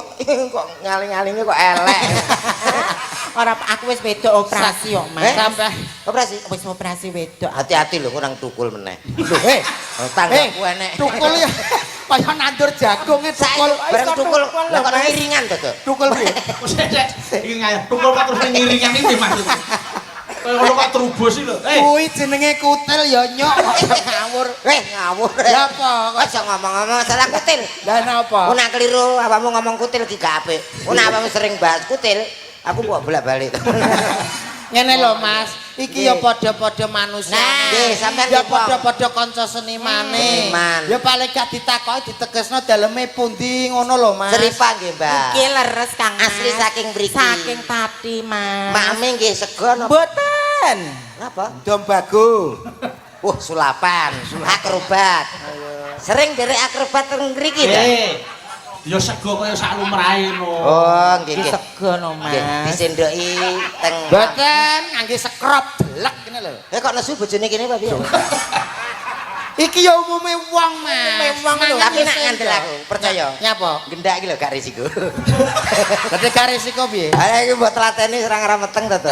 kok ngaling-ngalingi kok elek. Ora aku wis wedok operasi kok Mas. Eh? Sampai Operasi. Wis operasi wedok. Hati-hati lho kurang tukul meneh. lho, eh, Tanggaku enek. tukul ya kaya nandur jagung e tukul. Bareng tukul, lah kok ngiringan to, Dok? Tukul piye? Sik, sik. Iki ngayah tukul kok terus ngiringan iki piye maksudnya? Kaya ngono kok trubus iki lho. Eh, Kuwi jenenge kutil ya nyok kok ngawur. Eh, ngawur. Lah apa? Kok iso ngomong-ngomong masalah kutil? Lah napa? Ku nak keliru awakmu ngomong kutil iki gak apik. Ku nak awakmu sering bahas kutil, aku kok bolak-balik. Ngene lho Mas, iki ya padha-padha manusia. Nah, nggih, sampean ya nggih, padha-padha kanca senimane. Seniman. Ya paling gak ditakoki ditegesno daleme pundi ngono lho Mas. Cerita nggih, Mbak. Nggih leres Kang Mas. Asli saking mriki. Saking Pati Mas. Mame nggih sego napa? Mboten. Napa? Dom bago. Wah, sulapan, akrobat. Sering derek akrobat teng mriki ta? Eh. Ya sego kaya sak lumrahe no. Oh, nggih Iki nggih. sego no Nggih, Mas. disendoki teng. Mboten ngangge sekrop delek ngene lho. Eh kok nesu bojone kene Pak piye? Iki ya umume wong Mas. Umume wong lho. Tapi nak ngandel aku, percaya. Nyapa? Gendak iki lho gak risiko. Dadi gak risiko piye? Ayo iki mbok telateni serang ora meteng to to.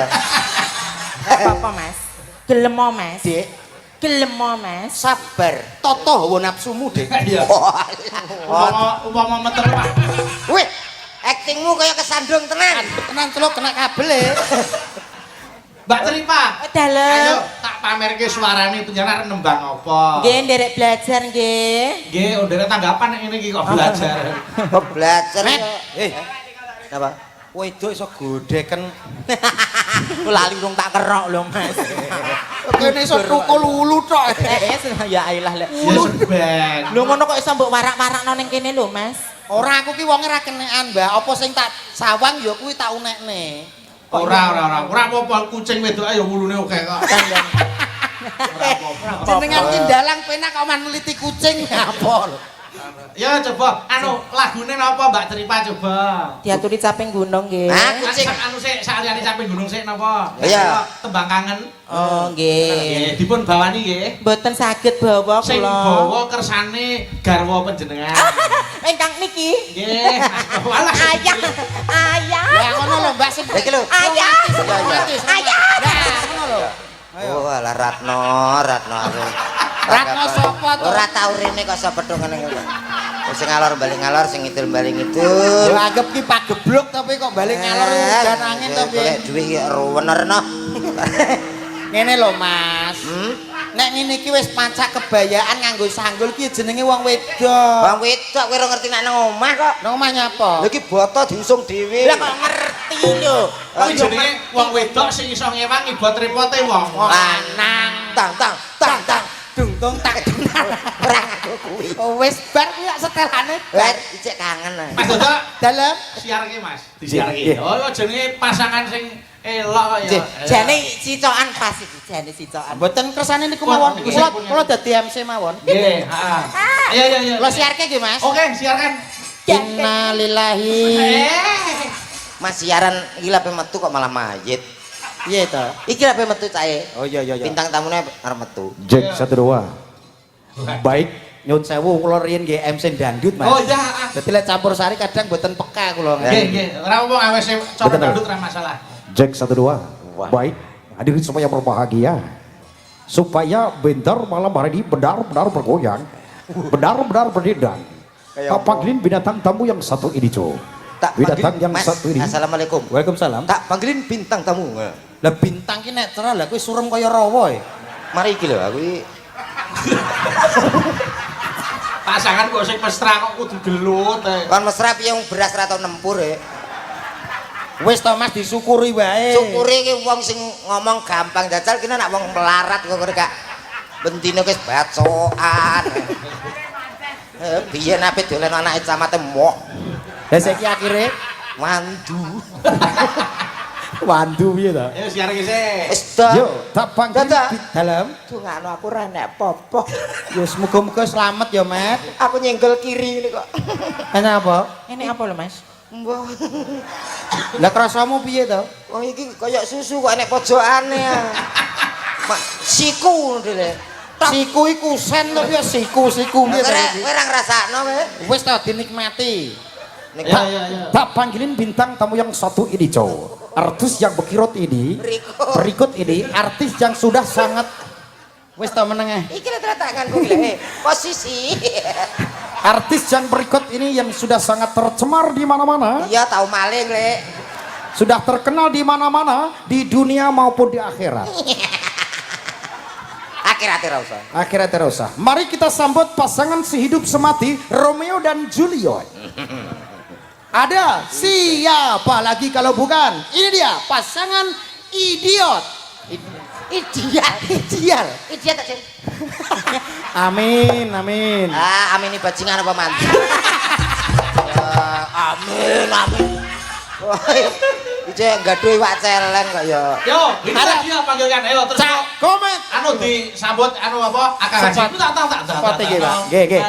Apa-apa Mas? Gelem o, Mas. Dik, Gelem o, Mas. sabar. Toto hawa nafsumu, Dik. Iya. Umpama umpama meteng Pak. Wih, aktingmu kaya kesandung tenan. Tenan celuk kena kabel e. Mbak Tripa. Oh, dalem. Ayo tak pamerke suarane penjenengan nembang apa. Nggih nderek belajar nggih. Nggih, ndherek tanggapan nek ngene iki kok belajar. Kok belajar. Met. Kok. Eh, Napa? wedok iso godheken. Lali urung tak kerok lho Mas. Kene iso tukul ulu tok. Eh ya ayolah lek. Ya seben. Lho ngono kok iso mbok warak-warakno ning kene lho Mas. Ora aku ki wonge ra kenekan, Mbak. Apa sing tak sawang ya kuwi tak unekne. Ora ora ora. Ora apa-apa kucing wedok ya wulune akeh kok. Ora apa-apa. Jenengan ki ndalang penak kok maneliti kucing apa lho. Ya coba anu lagune napa Mbak Tripa coba. Diaturi caping gunung nggih. Ah, kucing. Anu sik saliyane caping gunung sik napa? Iya. Tembang kangen. Oh nggih. Nggih, dipun bawani nggih. Mboten saged bawa Sing kula. bawa kersane garwa panjenengan. Ingkang niki. Nggih. Walah. Ayah, ayah. Lah ngono lho Mbak sing Iki lho. Ayah. romantis. Ayah. Lah ngono lho. Oh, alah Ratno, Ratno aku. Ratno sapa to? Ora tau rene kok sapa petung ngene kok. Sing ngalor balik ngalor, sing ngidul balik ngidul. Lho anggap ki pagebluk tapi kok balik ngalor udan angin to piye. Golek dhuwit iki ruwenerno. Ngene lho Mas. Hmm? Nek ngene iki wis pacak kebayaan nganggo sanggul ki jenenge wong wedok. Wong wedok kowe ora ngerti nek nang omah kok. Nang omah nyapa? Lha iki boto diusung dhewe. Lah kok ngerti lho. Kuwi jenenge wong wedok sing iso ngewangi bot repote wong Lanang. Tang tang tang tang. Dung tung tak dung. Ora nganggo kuwi. Oh, wis bar kuwi lak setelane. Lah ijek kangen. ah. Mas Dodo Dalem siarke Mas, disiarke. Oh, jenenge pasangan sing elok kok ya. Jane sicokan pas iki, jane sicokan. Mboten kersane niku mawon. Kula kula dadi MC mawon. Nggih, heeh. Iya iya iya. Kula siarke nggih Mas. Oke, siarkan. Innalillahi. Eh. Mas siaran iki lha metu kok malah mayit. Piye to? Iki lha metu cahe. Oh iya iya iya. Bintang tamune arep metu. Jack satu dua. Baik, Nyun sewu kula riyin nggih MC dangdut Mas. Oh iya, heeh. Dadi lek campur sari kadang mboten peka kula. Nggih, nggih. Ora apa-apa awese cara Betul. dangdut ora masalah. Jack satu dua. Baik, hadirin semua yang berbahagia. Supaya bentar malam hari ini benar-benar bergoyang, benar-benar berdendang. Tak panggilin binatang tamu yang satu ini, Jo. Tak Binatang panggilin- yang Mas, satu ini. Assalamualaikum. Waalaikumsalam. Tak panggilin bintang tamu. Lah bintang ki nek cerah lah kuwi surem kaya rawa e. Mari iki lho aku iki Pasangan kok sing mesra kok kudu gelut. eh. kon mesra piye wong beras ra tau nempur e. Wis to Mas disyukuri wae. Syukure iki wong sing ngomong gampang jajal kene nek wong melarat kok gak bendine wis bacokan. Eh biyen ape dolen anake camate moh Lah saiki akhire mandu. wandu piye to? Ayo siarke sik. Wis dah. Yo, tak panggilin. Dadah. Dalem. Dungakno aku ora enek apa-apa. Ya muga-muga slamet ya, Met. Aku nyenggol kiri ini kok. Kenapa? Ini apa lho Mas? Mbah. Lah krasamu piye to? Wong iki kaya susu kok enek pojokane. ah. Mak siku ndele. Siku iku sen to piye siku-siku piye to Kowe iki? kowe ora ngrasakno kowe. Wis to dinikmati. Nek Iya iya iya. Tak panggilin bintang tamu yang satu ini, Jo. Artis yang berkirot ini, Berikut. berikut ini artis yang sudah sangat Wis to menengah. Iki lho tanganku iki lho. Eh, Posisi. artis yang berikut ini yang sudah sangat tercemar di mana-mana, Iya tau maling, Lek. sudah terkenal di mana-mana di dunia maupun di akhirat. Akhirat ora usah. Akhirat tidak usah. Mari kita sambut pasangan sehidup semati Romeo dan Juliet. Ada siapa lagi kalau bukan? Ini dia pasangan Idiot. Ideal. Ideal. Ideal tak, Cil? Amin, amin. Ah, amin ini bajingan apa mantu? Amin, amin. Iki gaduh iwak celeng kok ya. Yo, ini dia panggilkan ayo terus. Cak Komet. Anu disambut anu apa? Akang Haji. Sepot. Itu tak tak tak. Sepot iki, Pak. Nggih, nggih.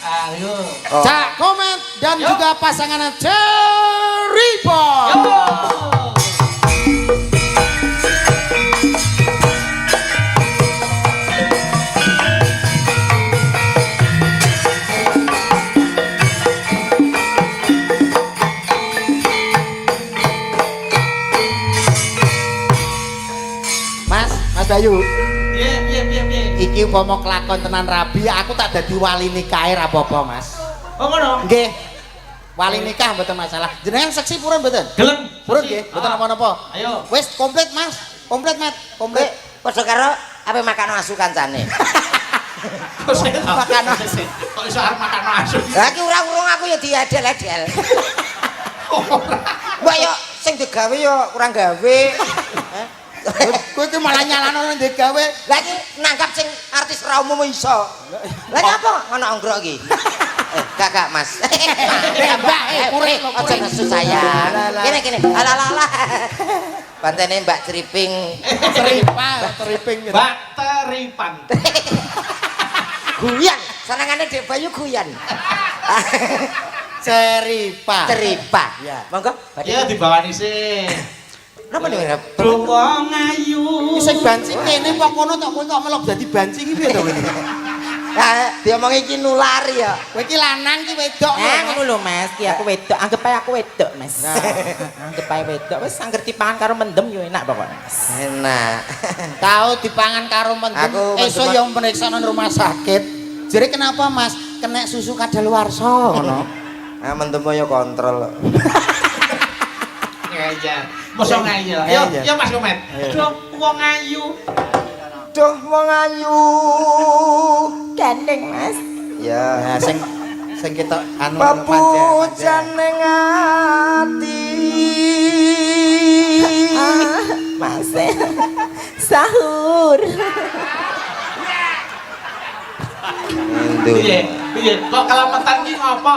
Ayo. Cak Komet dan Yo. juga pasangan Cherry Boy. Yo. Mas, Mas Bayu, Piye piye piye piye. iki upama kelakon tenan rabi, aku tak dadi wali nikahe ra apa-apa, Mas. Oh ngono. Nggih. Wali nikah mboten masalah. Jenengan seksi purun mboten? Gelem. Purun nggih, mboten Ah. napa-napa. Ayo. Wis komplit, Mas. Komplit, Mat. Kowe Komplit. padha karo ape makan asu kancane. Makan asu. Kok iso arep makan asu? Lah iki ora urung aku ya diadel-adel. Mbak yo sing digawe yo kurang gawe. Kowe iki malah nyalano nang gawe. Lah iki nangkap sing artis ra umum iso. Lah nyapa ngono onggrok iki? Kakak Mas. Mbak, kurik lho, Aja kurik. nesu sayang. Lah, lah. Kene kene. Alah alah alah. Pantene Mbak Triping. Teripa, teriping. Mbak Teripan. Guyan. Senengane Dek Bayu guyan. Ceripa. Teripa. Ya. Monggo badhe. Ya dibawani sih. Napa nih? Duh wong ayu. Iki sing banci kene apa kono tok kowe kok melok dadi banci iki piye to kowe iki? Lah diomongi iki nulari ya. Kowe iki lanang iki wedok. Eh ngono lho Mas, ki aku wedok, anggap ae aku wedok Mas. Anggap ae wedok, wis angger dipangan karo mendem yo enak pokoknya Mas. Enak. Tau dipangan karo mendem. Aku Esuk mendem- yo meriksa nang rumah sakit. Jere kenapa Mas? Kena susu kadaluarsa ngono. Ah mendem yo kontrol. Ngeyel. Mosok ngeyel. Yo, Ngeyel. yo Mas Komet. Duh wong ayu. Duh wong ayu. Gandeng Mas. Ya. Nah, sing sing ketok anu Papujan ning ati. Ah, Mas. Sahur. Piye? Piye? Kok kelametan ki ngopo?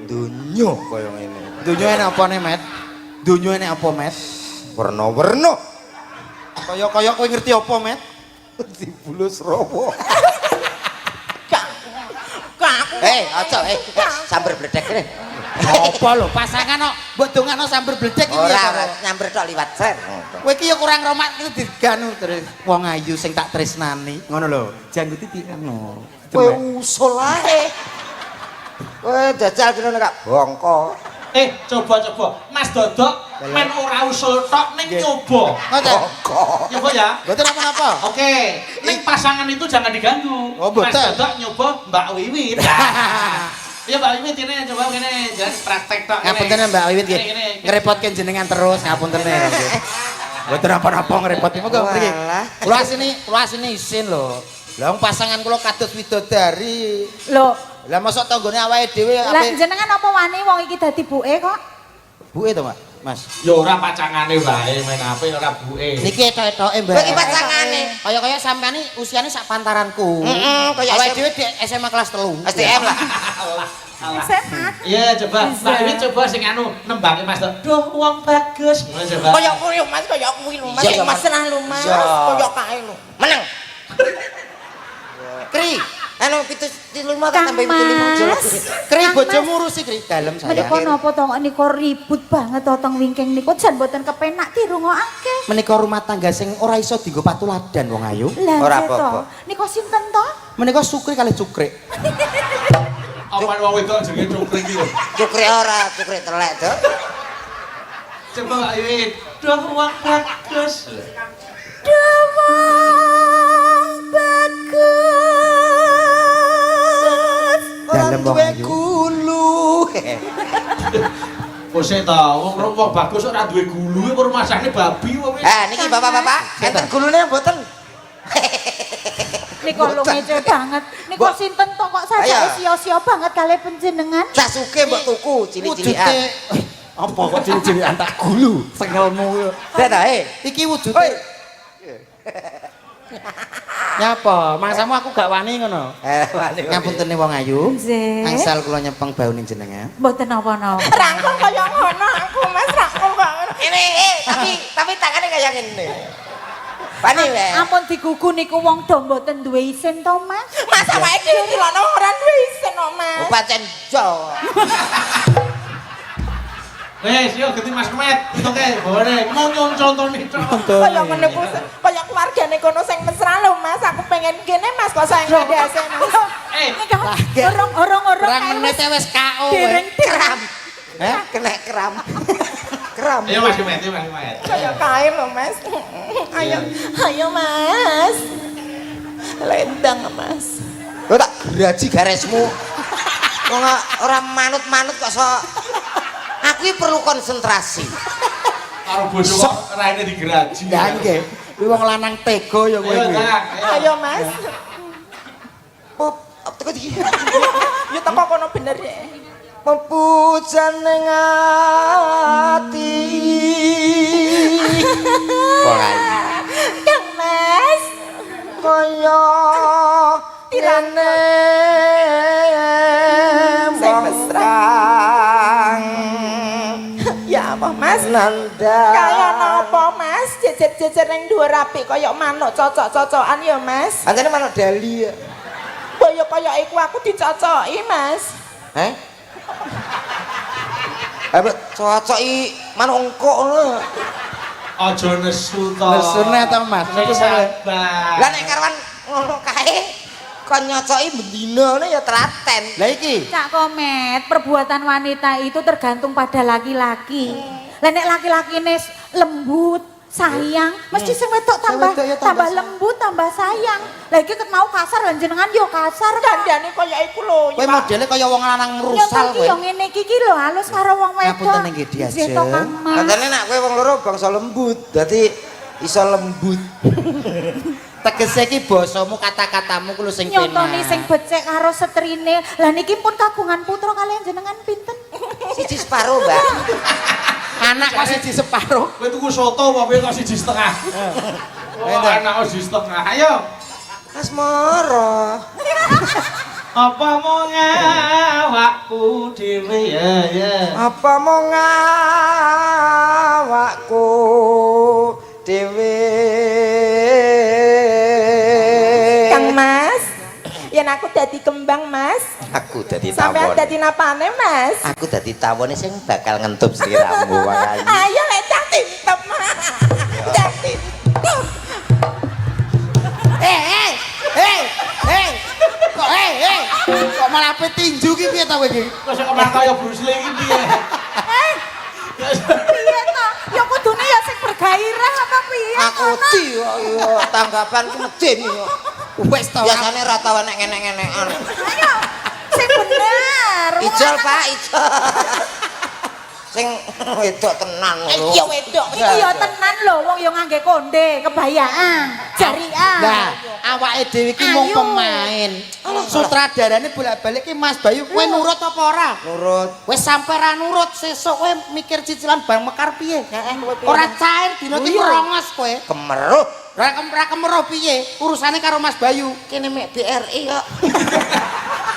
Dunyo kaya ngene. Dunyo enek apa ne, Met? Dunyo enek apa, Met? Werna-werna Kaya-kaya kowe ngerti apa, Met? dibulus rowo. Kak. Kak aku. Aja sambar bledek kene. Apa lho pasangan kok mbok dongakno sambar bledek iki Ora, ya, ora nyamber tok liwat ser. Kowe iki ya kurang romat iki diganu terus wong ayu sing tak tresnani ngono lho. Jangguti dianu. Kowe usul ae. Kowe jajal kene nek bongko. Coba-coba. Mas Dodok men ora usul tok ning nyoba. Ngoten. Bongko. Nyoba ya? Mboten napa-napa. Oke, ning pasangan itu jangan diganggu. Oh, Mas mboten. Dodok nyoba Mbak Wiwit. Ya Mbak Wiwit ini coba kene jangan praktek tok. kene. Ngapunten ya, Mbak Wiwit nggih. Kene, kene. Ngrepotke jenengan terus ngapunten nggih. Mboten napa-napa ngrepotke. Monggo mriki. Walah. Kula asine kula asine isin lho. Lah wong pasangan kula kados widodari. Lho, Lah mosok tanggane awake dhewe lah ape jenengan apa wani wong iki dadi buke kok? buke to, Mbak? Mas. Ya ora pacangane wae men apik ora buke. Niki etok-etoke, Mbak. Kowe iki pacangane. Kaya-kaya sampean iki usiane sak pantaranku. Heeh, kaya awake dhewe di SMA kelas 3. STM lah. Alah, alah. SMA. Iya coba, Mbak Wiwit coba sing anu nembangke Mas Dodok. Duh wong bagus. Ngono coba. Kaya kuwi lho Mas, kaya kuwi lho Mas. Iya, iya, Mas Mas. senah lho Mas. Iya. Kaya kae lho. Menang. Kri, Anu 75 Kang tambah 75 Mas. kri Kang bojomu Mas. urusi kri dalem saya. Menika napa to kok nika ribut banget to teng wingking niku jan mboten kepenak dirungokake. Menika rumah tangga sing ora iso dienggo patuladan wong ayu. Lah Ora nggih to. apa-apa. Nika sinten to? Menika sukri kali cukrik. Apa wong wedok jenenge cukrik iki lho. Cukrik ora, cukrik telek, Dok. Coba Mbak Wiwit. Duh wong bagus. Duh wong bagus. Dalem wong Duwe ayu. gulu. Kose ta, wong wong bagus ora duwe gulu, apa rumasane babi apa wis. Ah niki bapak-bapak, enten gulune mboten? Nika lho ngece banget. Nika sinten to kok Ayo. sajake sia-sia banget kalih panjenengan? Sasuke mbok tuku cilik-cilikan. Wujude Apa kok cilik-cilikan tak gulu sengelmu. Lha ta, eh. Iki wujude. Oi. Nyapa? Mangsamu aku gak wani ngono. Eh, wani. Ngapuntene wong ayu. Nggih. Angsal kula nyepeng baune jenengan. Mboten napa-napa. Rangkul kaya ngono aku Mas, rangkul kok ngono. Ini eh tapi tangane kaya ngene. Wani wae. Ampun digugu niku wong do mboten duwe isin to, Mas. Mas awake dhewe dilono ora duwe isin kok, Mas. Oh, pancen jo. Wes, yo ganti Mas Komet, utoke bawane. Mau nyun contone tok. Kaya ngene ku kaya keluargane kono sing mesra lho, Mas. Aku pengen kene Mas kok saya ndase Mas. Eh, Orong-orong Rang menit wis KO. dereng Kram. Heh? Kena kram. Kram. ayo Mas Komet, ayo Mas Komet. Kaya kae lho, Mas. Ayo, ayo Mas. Lendang, Mas. Lho tak graji garesmu. Wong ora manut-manut kok sok. Aku iki perlu konsentrasi. Karo bojo kok raine digeraji. Ya nggih. Kuwi wong lanang tega ya kowe Ayo, kuwi. Kang. Ayo, Mas. Pop, teko iki. Ya teko kono bener ya. Pepujane ati. Wong ayu. Kang Mas. Kaya ngene Sing wong mesra. kang Ya apa, Mas? nandha. Kaya napa, Mas? Jejer-jejer ning dhuwur apik kaya manuk cocok-cocokan ya, Mas. Pancene manuk dali ya. Boyo kaya iku aku dicocoki, Mas. Heh? Eh, cocoki manuk engkok ngono. Aja nesu to. Nesune to, Mas. Sing sabar. Lah nek karuan ngono kae kon nyocoki bendina ngene ya telaten. Lah iki Cak Komet, perbuatan wanita itu tergantung pada laki-laki. Lah nek laki-lakine lembut, sayang, mesti sing wedok tambah wedok ya tambah tambah sayang. lembut, tambah sayang. Lah iki ket mau kasar lan jenengan yo kasar kok. Dandane kaya iku lho. kowe modele kaya wong lanang Ya ngrusal iki kowe. yo ngene iki ki lho halus karo wong wedok. Ngapunten nggih, Diajeng. Nggih to, Kang Mas. Katanya nak kowe wong loro bangsa lembut, dadi iso lembut. Tegese iki basamu kata-katamu ku lho sing penak. Nyontoni sing becik karo setrine. Lah niki pun kagungan putra kalian jenengan pinten? Siji separo, Mbak. Anak kok siji separo. Kowe tuku soto apa kowe kok siji setengah? Wah, anak kok siji setengah. Ayo. Asmara. Apa mau ngawakku dhewe ya ya. Apa mau ngawakku dhewe? Kang Mas, yen aku dadi kembang, Mas. Aku dadi Sampeyan tawon. dadi napane, Mas? Aku dadi tawone sing bakal ngentup sliramu wae. Ayo lek cah tintep. Cah tintep. Eh eh eh eh kok eh eh kok malah ape tinju ki piye ta kowe iki? Kok sing kemang kaya Bruce Lee iki piye? Piye to? Ya kudune ya sing bergairah apa piye? Aku ngono? wedi kok iya tanggapanku medeni kok. Wis ta ora Biasane ra tau enek ngenek-ngenekan. Ayo, sing bener. Wong Ijol, lanang Pak, ijol. Sing wedok tenan lho. Iya wedok. Iki ya tenan lho, wong ya ngangge konde, kebayaan, jarian. Lah, awake dhewe iki mung Ayo. pemain. Sutradarane bolak-balik ki Mas Bayu kowe nurut apa ora? Nurut. Wis sampe ra nurut, sesuk kowe mikir cicilan bank mekar piye? Heeh, kowe piye? Ora cair dina iki merongos kowe. Kemeruh. Ra kemeruh piye? Urusane karo Mas Bayu. Kene mek BRI kok.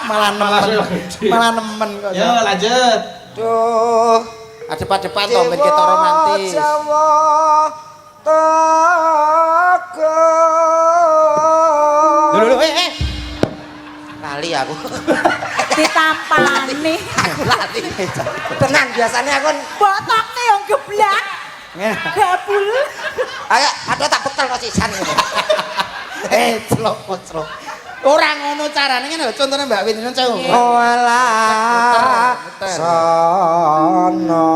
Malah Malah nemen. saya gede. Malah nemen kok. Yo lanjut. Duh. Adep-adepan to ben ketok romantis. Jawa tegar. Lho lho eh eh. Lali aku. Ditampani. Aku lali. Tenang biasanya aku Botokne yang geblak. Gabul. ayo aduh tak betel kok sisan ngene. Eh, celok celok. Ora ngono carane ngene lho, contone Mbak Win nyun sewu. Oh alah sono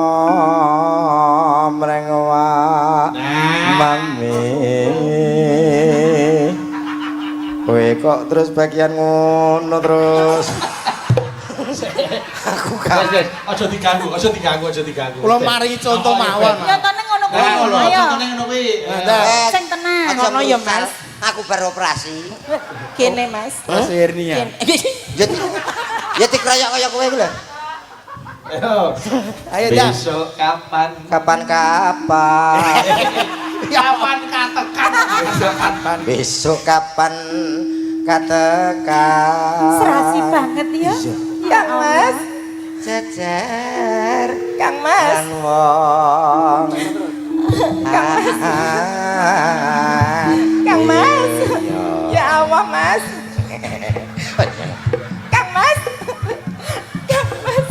mreng wa mami. Kowe kok terus bagian ngono terus. Aku gak Wes wes, aja diganggu, aja diganggu, aja diganggu. Kula maringi contoh mawon. Nyontone ngono kuwi. Nah, ngono, Ayo. contone ngono kuwi. Nah, Sing tenang. Aja Ngono ya, merusak. Mas. Aku baru operasi. Kene, Mas. Mas Hernia. Kene. Ya ya dikeroyok kaya kowe iku lho. Ayo. Ayo, Dah. Besok kapan? Kapan-kapan. Kapan katekan? Kapan? Besok kapan katekan. Serasi banget ya. Ya Kang Mas. Jejer Kang Mas. lan wong. Kang Mas. Kang Mas. Ya Allah, Mas. Kang Mas. Kang Mas.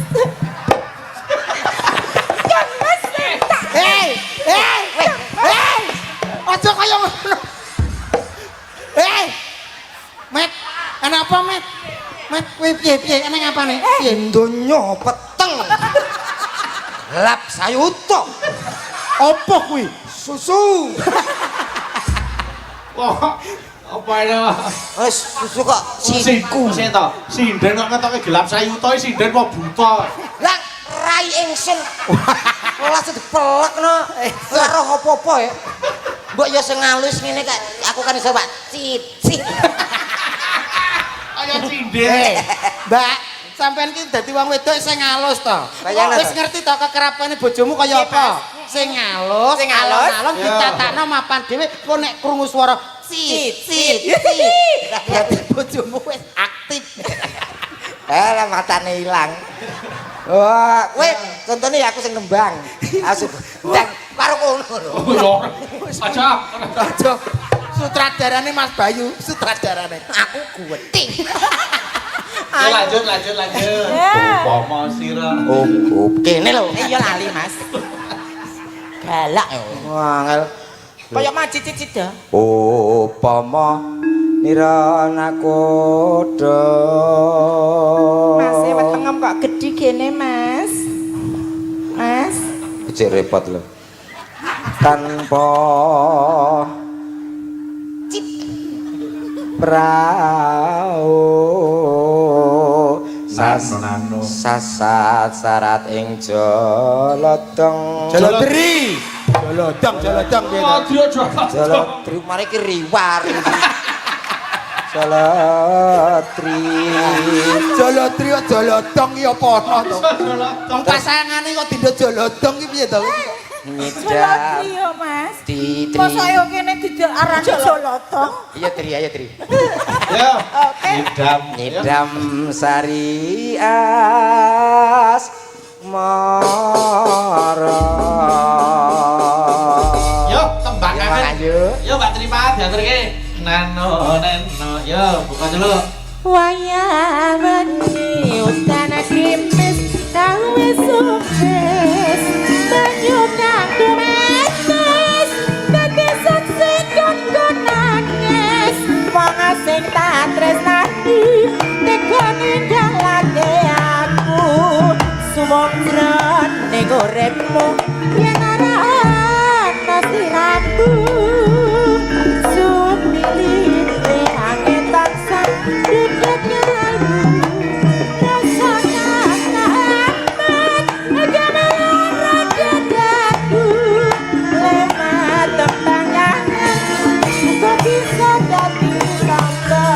Kang Mas. Hei, hei, hei. Aja kaya ngono. Hei. Met, ana apa, Met? Met, kowe piye piye ana ngapane? Piye? Donya peteng. Lap sayuta. Apa kuwi? Susu. Wah, apa ini? Wis susu kok siku. Sing to. Sinden kok ngetoke gelap sayuta iki sinden apa buta? Lah rai ingsun. Langsung dipelekno. Ora roh apa-apa ya. Mbok ya sing halus ngene kak aku kan iso Pak cicik. Kaya sinden. Mbak, sampean ki dadi wong wedok sing halus to. Kaya Wis ngerti to kekerapane bojomu kaya apa? Sing halus, Sing halus. alon-alon ditatakno mapan dhewe, kok nek krungu swara cit cit cit. Berarti bojomu wis aktif. Eh lah matane ilang. Wah, kowe contone aku sing nembang. Aku ndang karo kono lho. Oh ya. Aja. Aja sutradarane Mas Bayu, sutradarane. Aku guweting. Ya, lanjut lanjut lanjut. Ya. Upama sira. Oh, kene lho. Iya lali, Mas. Galak ya. Wah, angel. Kaya maji cicit dah. Upama nira nakoda. Mas, wetengem kok gedhi gene, Mas. Mas. Cek repot lho. Tanpa cip prau sas Nano, nano. sasat sarat ing jolodong. Jolodri. Jolodong, jolodong piye to? Aduh, aja. Jolodri mari ki riwar. Jolodri. Jolodri kok jolodong ki apa ana to? Wong pasangane kok dindo jolodong ki piye to? Nyidam Jolotri yo, Mas. titri. Mosok yo kene didol arane jolotong. Iya Tri, ayo Tri. Yo. Nyidam. Nyidam sari as mara. Yo, tembak Yo, kangen. ayo. Yo, Mbak Trima diaturke. Nano, neno. Yo, buka dulu. Wayah wengi udan krimis kang wis sukses banyu kang dumetes dadi saksi kanggo nangis wong sing tak tresnani tega ninggalake aku suwung jroning uripmu yen ora ana sliramu sumilite angin tansah duduk nyalmu rasa kangen gamelara dadaku lemah tembang kangen muga bisa dadi tamba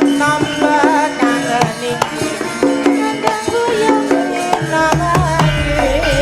nambah kangen iki ngendang guyub rina lagi.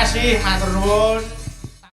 kasih, matur nuwun.